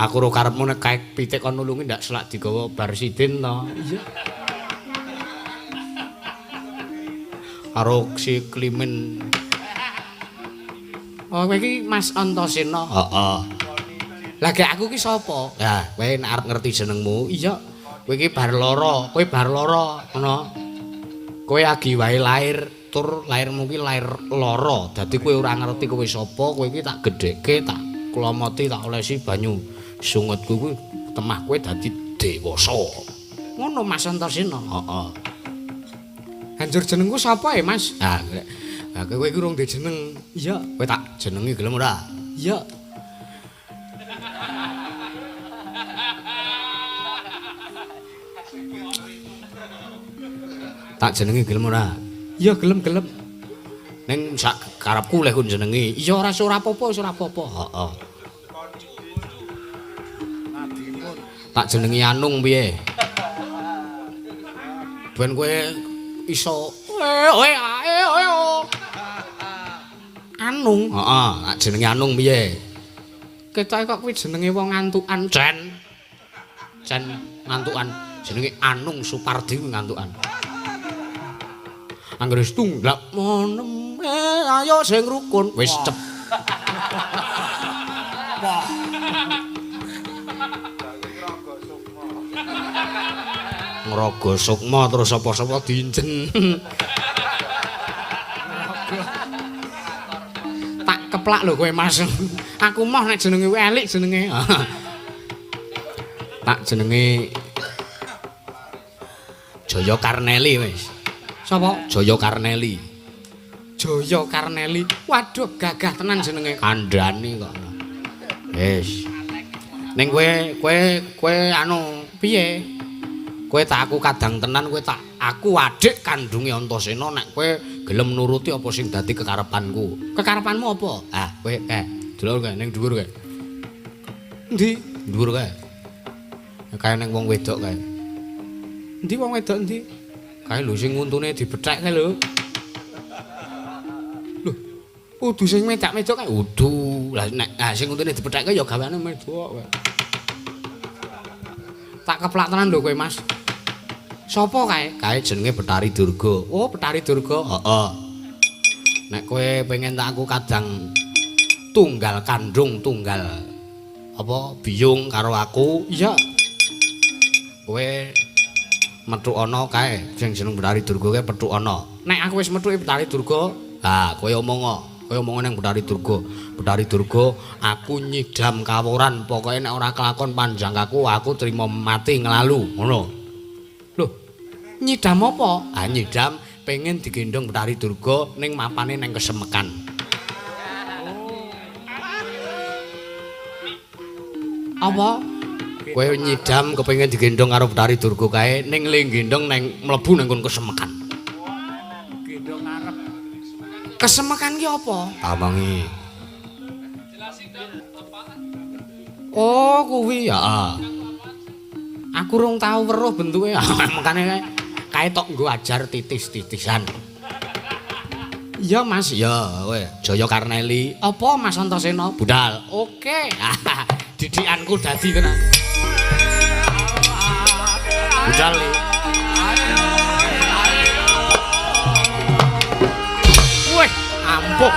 Aku ro karepmu nek kae pitik kon nulungi ndak selak digawa Barsidin to. Iya. Karo si Klimen. Oh, kowe iki Mas Antasena. Heeh. Lah gek aku ki sapa? Ya, kowe nek arep ngerti jenengmu, iya. Kowe iki bar lara, kowe bar lara ngono. Kowe agi wae lair, tur lairmu ki lair lara. Dadi kowe ora ngerti kowe sapa, kowe iki tak gedhekke, tak klomoti, tak olesi banyu sungutku kuwi temah kowe dadi dewasa. Ngono Mas Antasena. Heeh. Hancur jenengku sapa ya, Mas? Nah, kowe iki urung duwe jeneng. Iya, kowe tak jenengi gelem ora? Iya. Tak jenengi gelem ora? Iya, gelem-gelem. Ning sak karepku leh ku jenengi. Iya, ora ora apa-apa, ora apa-apa. Heeh. Tak jenengi Anung piye? Ben kowe iso Anung. Heeh, tak jenenge Anung piye? Ketoke kok kuwi jenenge wong ngantukan. Cen. Cen ngantukan. Jenenge Anung Supardi kuwi ngantukan. Anggere wis tunggak monem ayo sing rukun wis cep. Wah. Ngrogo sukma terus sapa-sapa diinjen. Tak keplak lho kowe Mas. Aku moh nek jenenge elik jenenge. Tak jenenge Jaya Karneli wis. Sapa? Jaya Karneli. Jaya Karneli. Waduh, gagah tenan jenenge. Kandhane kok. Wis. Ning kowe anu piye? Kowe tak aku kadang tenan, kowe tak aku adik kandunge Antasena nek kowe gelem nuruti apa sing dadi kekarepanku. Kekarepanmu apa? Ah, kowe delok kae ning dhuwur kae. Endi? Dhuwur kae. Kae ning wong wedok kae. Endi wong wedok endi? Kae lho sing untune dibethek kae lho. Lho, udu sing medak-medok kae udu. Lah nek sing untune dibethek kae ya gaweane medok kae. Tak keplak tenan lho kowe Mas. Sopo kae? Kae jenenge Betari Durga. Oh, Betari Durga. Heeh. Nek kowe pengen tak aku kadang tunggal kandung tunggal apa biyung karo aku? Iya. Kowe metu ana kae sing jeneng Betari Durga kae petuk ana. Nek aku wis metuki Betari Durga, ha kowe omong. Kowe omong ning Betari Durga. Betari Durga, aku nyidam kaworan, pokoke nek ora kelakon panjang aku, aku trimo mati nglalu, ngono. Lho, nyidam apa? Ah, nyidam pengen digendhong Betari Durga ning mapane ning kesemekan. Apa? Kowe nyidam kepengin digendhong karo Betari Durga kae ning le gendhong neng mlebu nang nggon kesemekan. Gendhong arep. Kesemekan ki apa? Tamangi. Oh, kuwi ya. Aku rung tau weruh bentuke. Makane kae tok nggo ajar titis-titisan. Iya, Mas. Ya, kowe Jaya Karneli. Apa Mas Antasena? Budal. Oke. Didikanku dadi tenan. Budal iki. Wih, ampuh.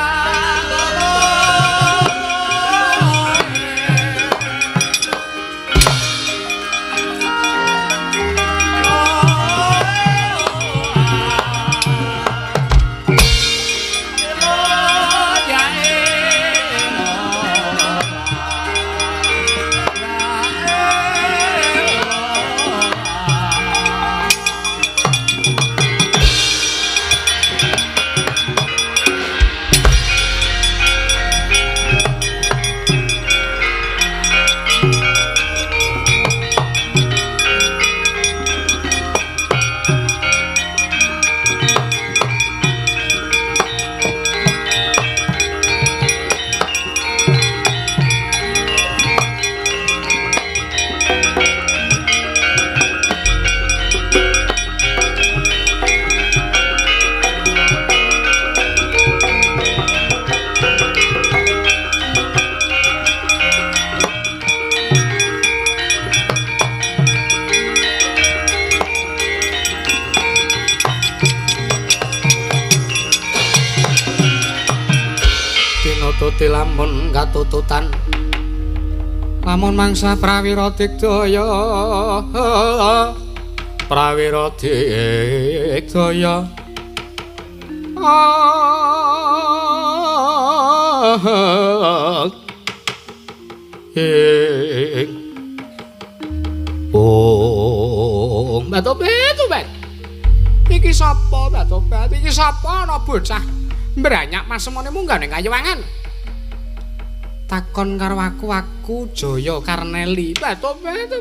Tinututi lamun katututan lamun mangsa prawira digdaya prawira digdaya ing oh Mbak Tobat iki sapa Mbak Tobat iki sapa ana bocah mbranyak masemone munggah ning kayuwangan takon karo aku Jaya Karneli. Mbak Tobat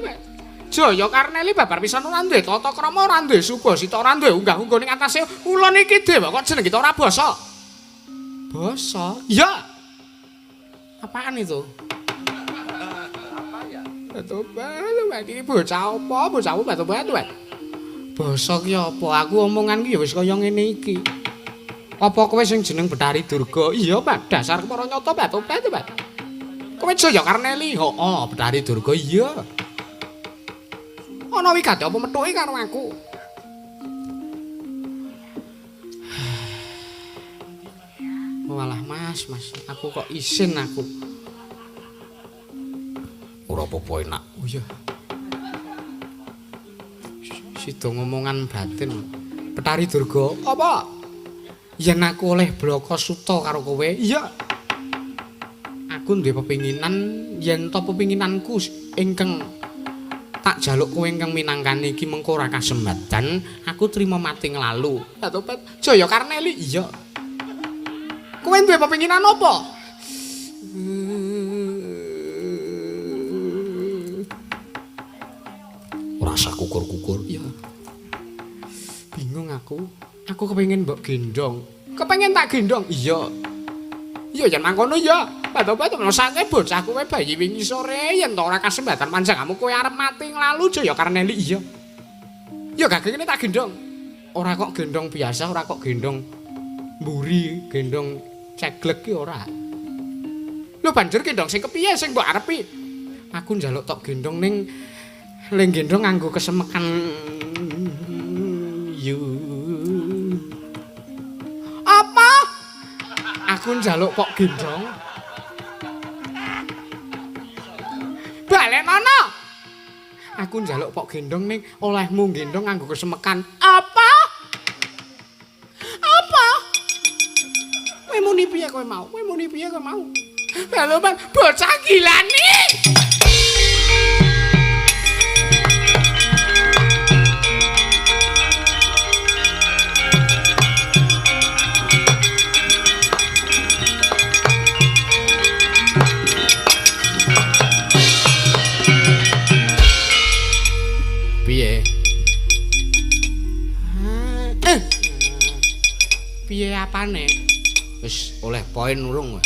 Jaya Karneli babar pisan ora duwe tata krama, ora duwe subasita, ora duwe unggah-ungguh ning atase ulun iki dewa kok jeneng kita ora basa. Basa? Iya. Apaan itu? Apa ya? Mbak Tobat iki bocah apa? Bocah Mbak Tobat. Basa ki apa? Aku omongan ki ya wis kaya ngene iki. Apa kowe sing jeneng Betari Durga? Iya, Pak. Dasar para nyata Mbak Tobat. Kowe Jaya Karneli? Heeh, Betari Durga. Iya. Ana wigati apa methuke karo aku? Mas, Mas, aku kok isin aku. Ora apa-apa enak. Oh iya. Sida ngomongan batin. Betari Durga, apa? Yen aku oleh blaka suta karo kowe? Iya. Aku duwe pepinginan yen to pepinginanku ingkang tak jaluk kowe ingkang minangkani iki mengko ora kasembadan, aku trima mati nglalu. Lah tobat Jaya Karneli. Iya. Kowe duwe pepinginan apa? Ora usah kukur-kukur. Iya. Bingung aku. Aku kepengin mbok gendong. Kepengin tak gendong? Iya. Iya yen mangkono ya. Bato-bato mesake bocah kowe bayi wingi sore yen to ora kasembatan panjenenganmu kowe arep mati nglalu Jaya Karneli. Iya. Ya gak ngene tak gendong. Ora kok gendong biasa, ora kok gendong mburi, gendong ceglek ki ora. Lho banjur gendong sing kepiye sing mbok arepi? Aku njaluk tok gendong ning ling gendong nganggo kesemekan yu. Apa? Aku njaluk kok gendong. Balenono. Aku njaluk pok gendong ning olehmu gendong nganggo kesemekan. Apa? Apa? Kowe muni piye kowe mau? Kowe muni piye kowe mau? Baloban bocah gilani. Piye? Piye apane? Wis oleh poin urung kowe.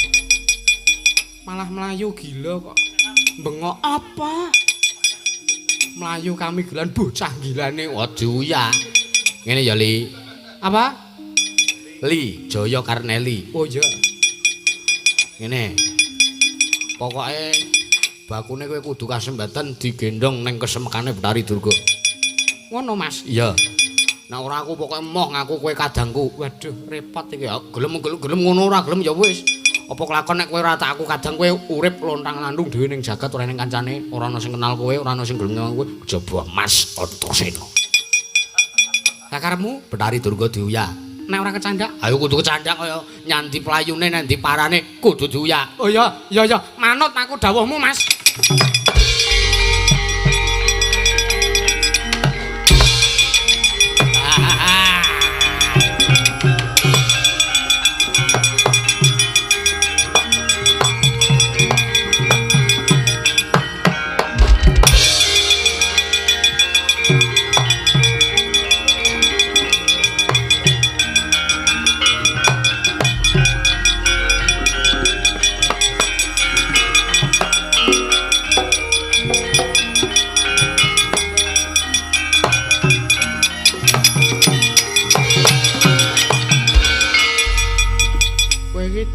Malah mlayu gila kok. Bengok apa? Mlayu kami gilan bocah gilane. Waduh ya. Ngene ya Li. Apa? Li Jaya Karneli. Oh iya. Ngene. Pokoke bakune kowe kudu kasembatan digendhong ning kesemekane Betari Durga. Ngono Mas? Iya. Nek ora aku pokoke emoh ngaku kowe kadangku. Waduh, repot iki. Gelem-gelem ngono ora gelem ya wis. Apa kelakon nek kowe ora tak aku kadang kowe urip lontang-landung dhewe ning jagat ora ning kancane, ora ana sing kenal kowe, ora ana sing gelem nyawang kowe, kejaba Mas Antasena. Lah karepmu Betari Durga diuyah. Nek ora kecandak, ayo kudu kecandak kaya nyandi playune nandi parane kudu diuyah. Oh iya, iya iya, manut aku dawuhmu Mas.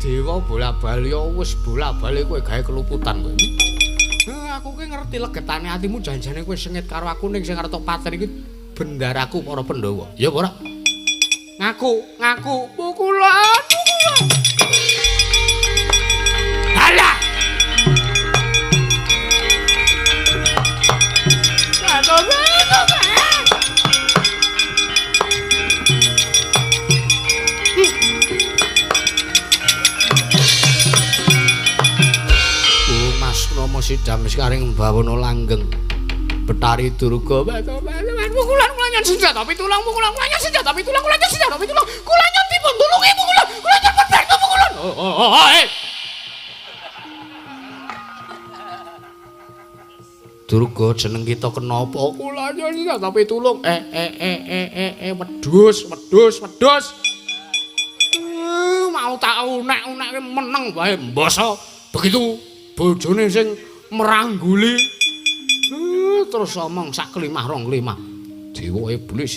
Dewa bola-bali wis bola-bali kowe gawe keluputan kowe. Aku ki ngerti legetane atimu janjane kowe sengit karo aku ning sing arep tok paten iki bendaraku para Pandhawa. Ya apa ora? Ngaku, ngaku pukulan, pukulan. Halah. Sidam sekaring bawana langgeng Betari Durga pukulan kula senjata pitulung pukulan kula senjata pitulung kula senjata pitulung kula dipun tulungi pukulan kula dipun bantu pukulan. Oh eh Durga jeneng kita kenapa kula senjata pitulung wedhus wedhus wedhus mau tak unek-unekke meneng wae mbasa begitu bojone sing merangguli terus omong sak klimah rong klimah dewa iblis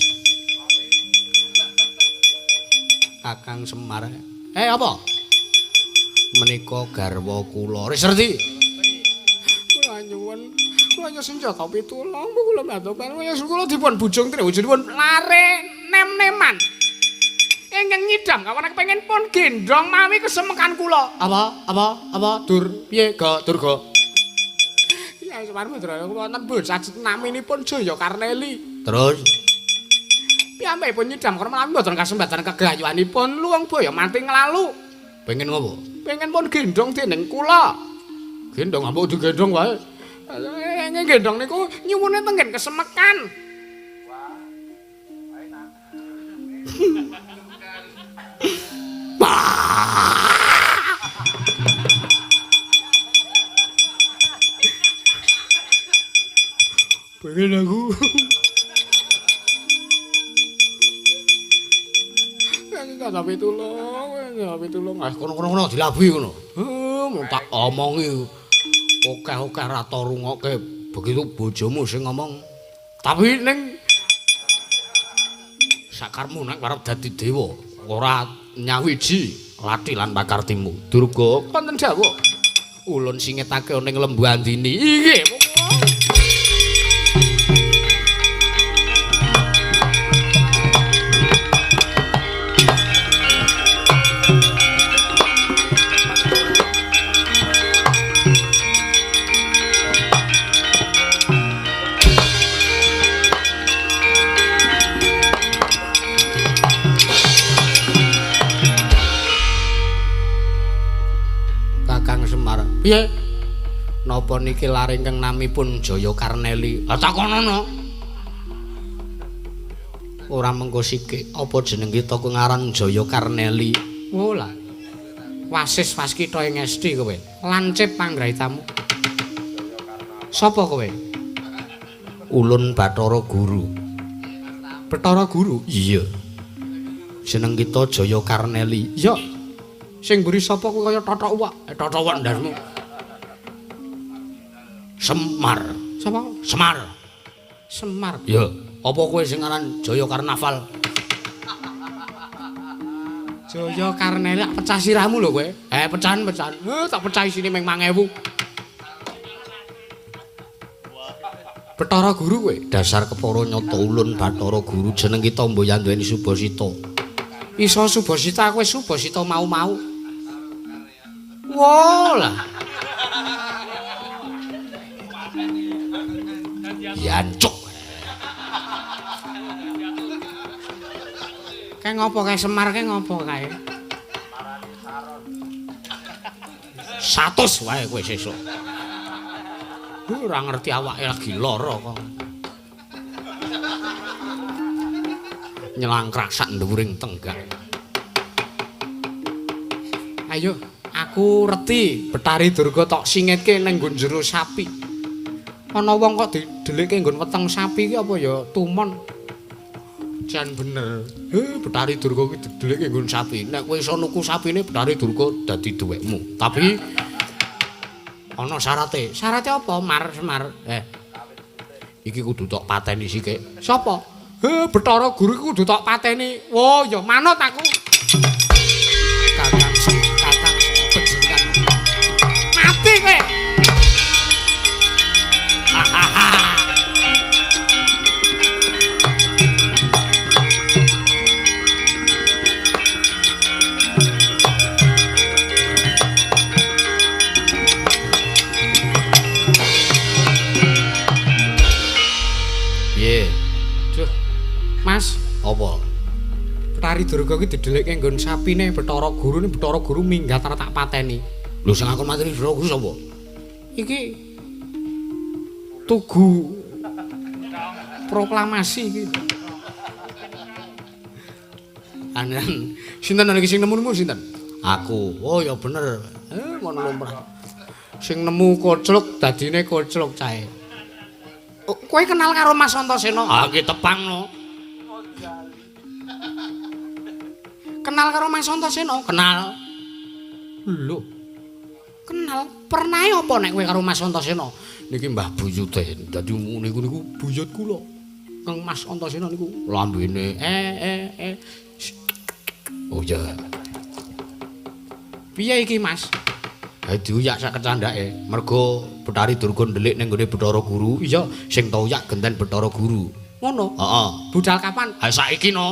Kakang Semar apa menika garwa kula wis ngerti kula nyuwun kula nyuwun senjata pitulung kula bantu kula dipun bujung trewujudipun lare nem-neman. Ingkang nyidam kawan kepengin pun gendhong mawi kesemekan kula. Apa? Apa? Apa? Dur piye Ga Durga? Ya Semar Bathara wonten bocah naminipun Jaya Karneli. Terus piyambakipun nyidam karena menawi mboten kasempatan kegayuanipun luwung baya mati nglalu. Pengen ngopo? Pengen pun gendhong dening kula. Gendhong ambok digendhong wae. Ing gendhong niku nyuwune tenggen kesemekan. Pengen aku. Tapi tulung, tapi tulung. Ah, kono-kono dilabuhi ngono. Mung tak omongi. Okeh-okeh ra tau rungokke begitu bojomu sing ngomong. Tapi ning sakarmu nek arep dadi dewa, ora nyawiji lathi lan pakartimu. Durga, wonten dawuh. Ulun singetake ning Lembu Andini. Inggih. Piye? Napa niki lare ingkang namipun Jaya Karneli? Ah takonono. Ora mengko sike, apa jeneng kita ku ngaran Jaya Karneli? Oh lah. Wasis waskita ing esti kowe. Lancip panggraitamu. Sapa kowe? Ulun Bathara Guru. Bathara Guru? Iya. Jeneng kita Jaya Karneli. Iya. Sing mburi sapa kuwi kaya tothok uwak. Tothok uwak ndasmu. Semar. Sapa? Semar. Semar. Ya, apa kowe sing aran Jaya Karnaval? Jaya Karneli pecah sirahmu lho kowe. Pecahan, pecahan. Tak pecah isine ming 5000. Bathara Guru kowe. Dasar kepara nyata ulun Bathara Guru jeneng kita mboyan duweni Subasita. Iso Subasita kowe Subasita mau-mau. Wah lah. Yancuk. Kae ngopo kae Semar kae ngopo kae? 100 wae kowe sesuk. Ora ngerti awake lagi lara kok. Nyelangkrak sak dhuwuring tenggak. Ayo, aku reti Bathari Durga tok singetke ning nggon jero sapi. Ana wong kok didelikke nggon weteng sapi iki apa ya tumon. Jan bener. Bathari Durga iki didelikke nggon sapi. Nek kowe iso nuku sapine Bathari Durga dadi duwekmu. Tapi ana syarate. Syarate apa? Mar Semar. Iki kudu tok pateni sithik. Sapa? Bathara Guru iki kudu tok pateni. Wah, ya manut aku. Kakang kakang panjenengan. Mati kowe. Piye? Duh. Mas, apa? Bathari Durga iki didelikke nggon sapine Bathara Guru, ne Bathara Guru minggat ora tak pateni. Lho sing aku mateni Bathara Guru sapa? Iki tugu proklamasi iki. Anan, sinten iki sing nemu sinten? Aku. Oh ya bener. Ngono lumrah. Sing nemu kocluk dadine kocluk cae. Oh, kowe kenal karo Mas Antasena? Ah, iki tepang no. Kenal karo Mas Antasena? Kenal. Lho. Kenal? Pernahe apa nek kowe karo Mas Antasena? Niki Mbah Buyute. Dadi niku niku buyut kula. Kang Mas Antasena niku lambene Oh iya. Piye iki, Mas? Ha diuyak sak kecandhake. Mergo Bathari Durga ndelik ning nggone Bathara Guru. Iya, sing tauyak genten Bathara Guru. Ngono? Heeh. Budal kapan? Ha saiki no.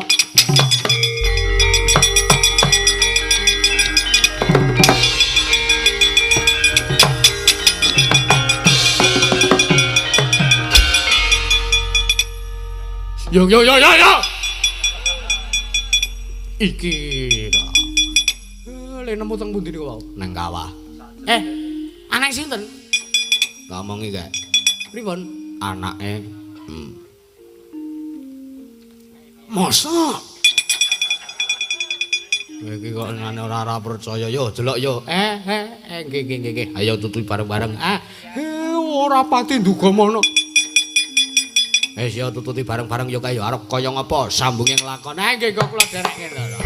Yo yo yo yo yo. Iki ta. Le nemu teng pundi niku wau? Nang kawah. Anak sinten? Tak omongi kae. Pripun? Anake. Mosok? Iki kok ngene ora percaya yo, delok yo. Nggih nggih nggih. Ayo tutupi bareng-bareng. Ora pati nduga mono. Wis yo tututi bareng-bareng yo kae yo arep kaya ngapa sambunge nglakon. Nggih kok kula derekke lho.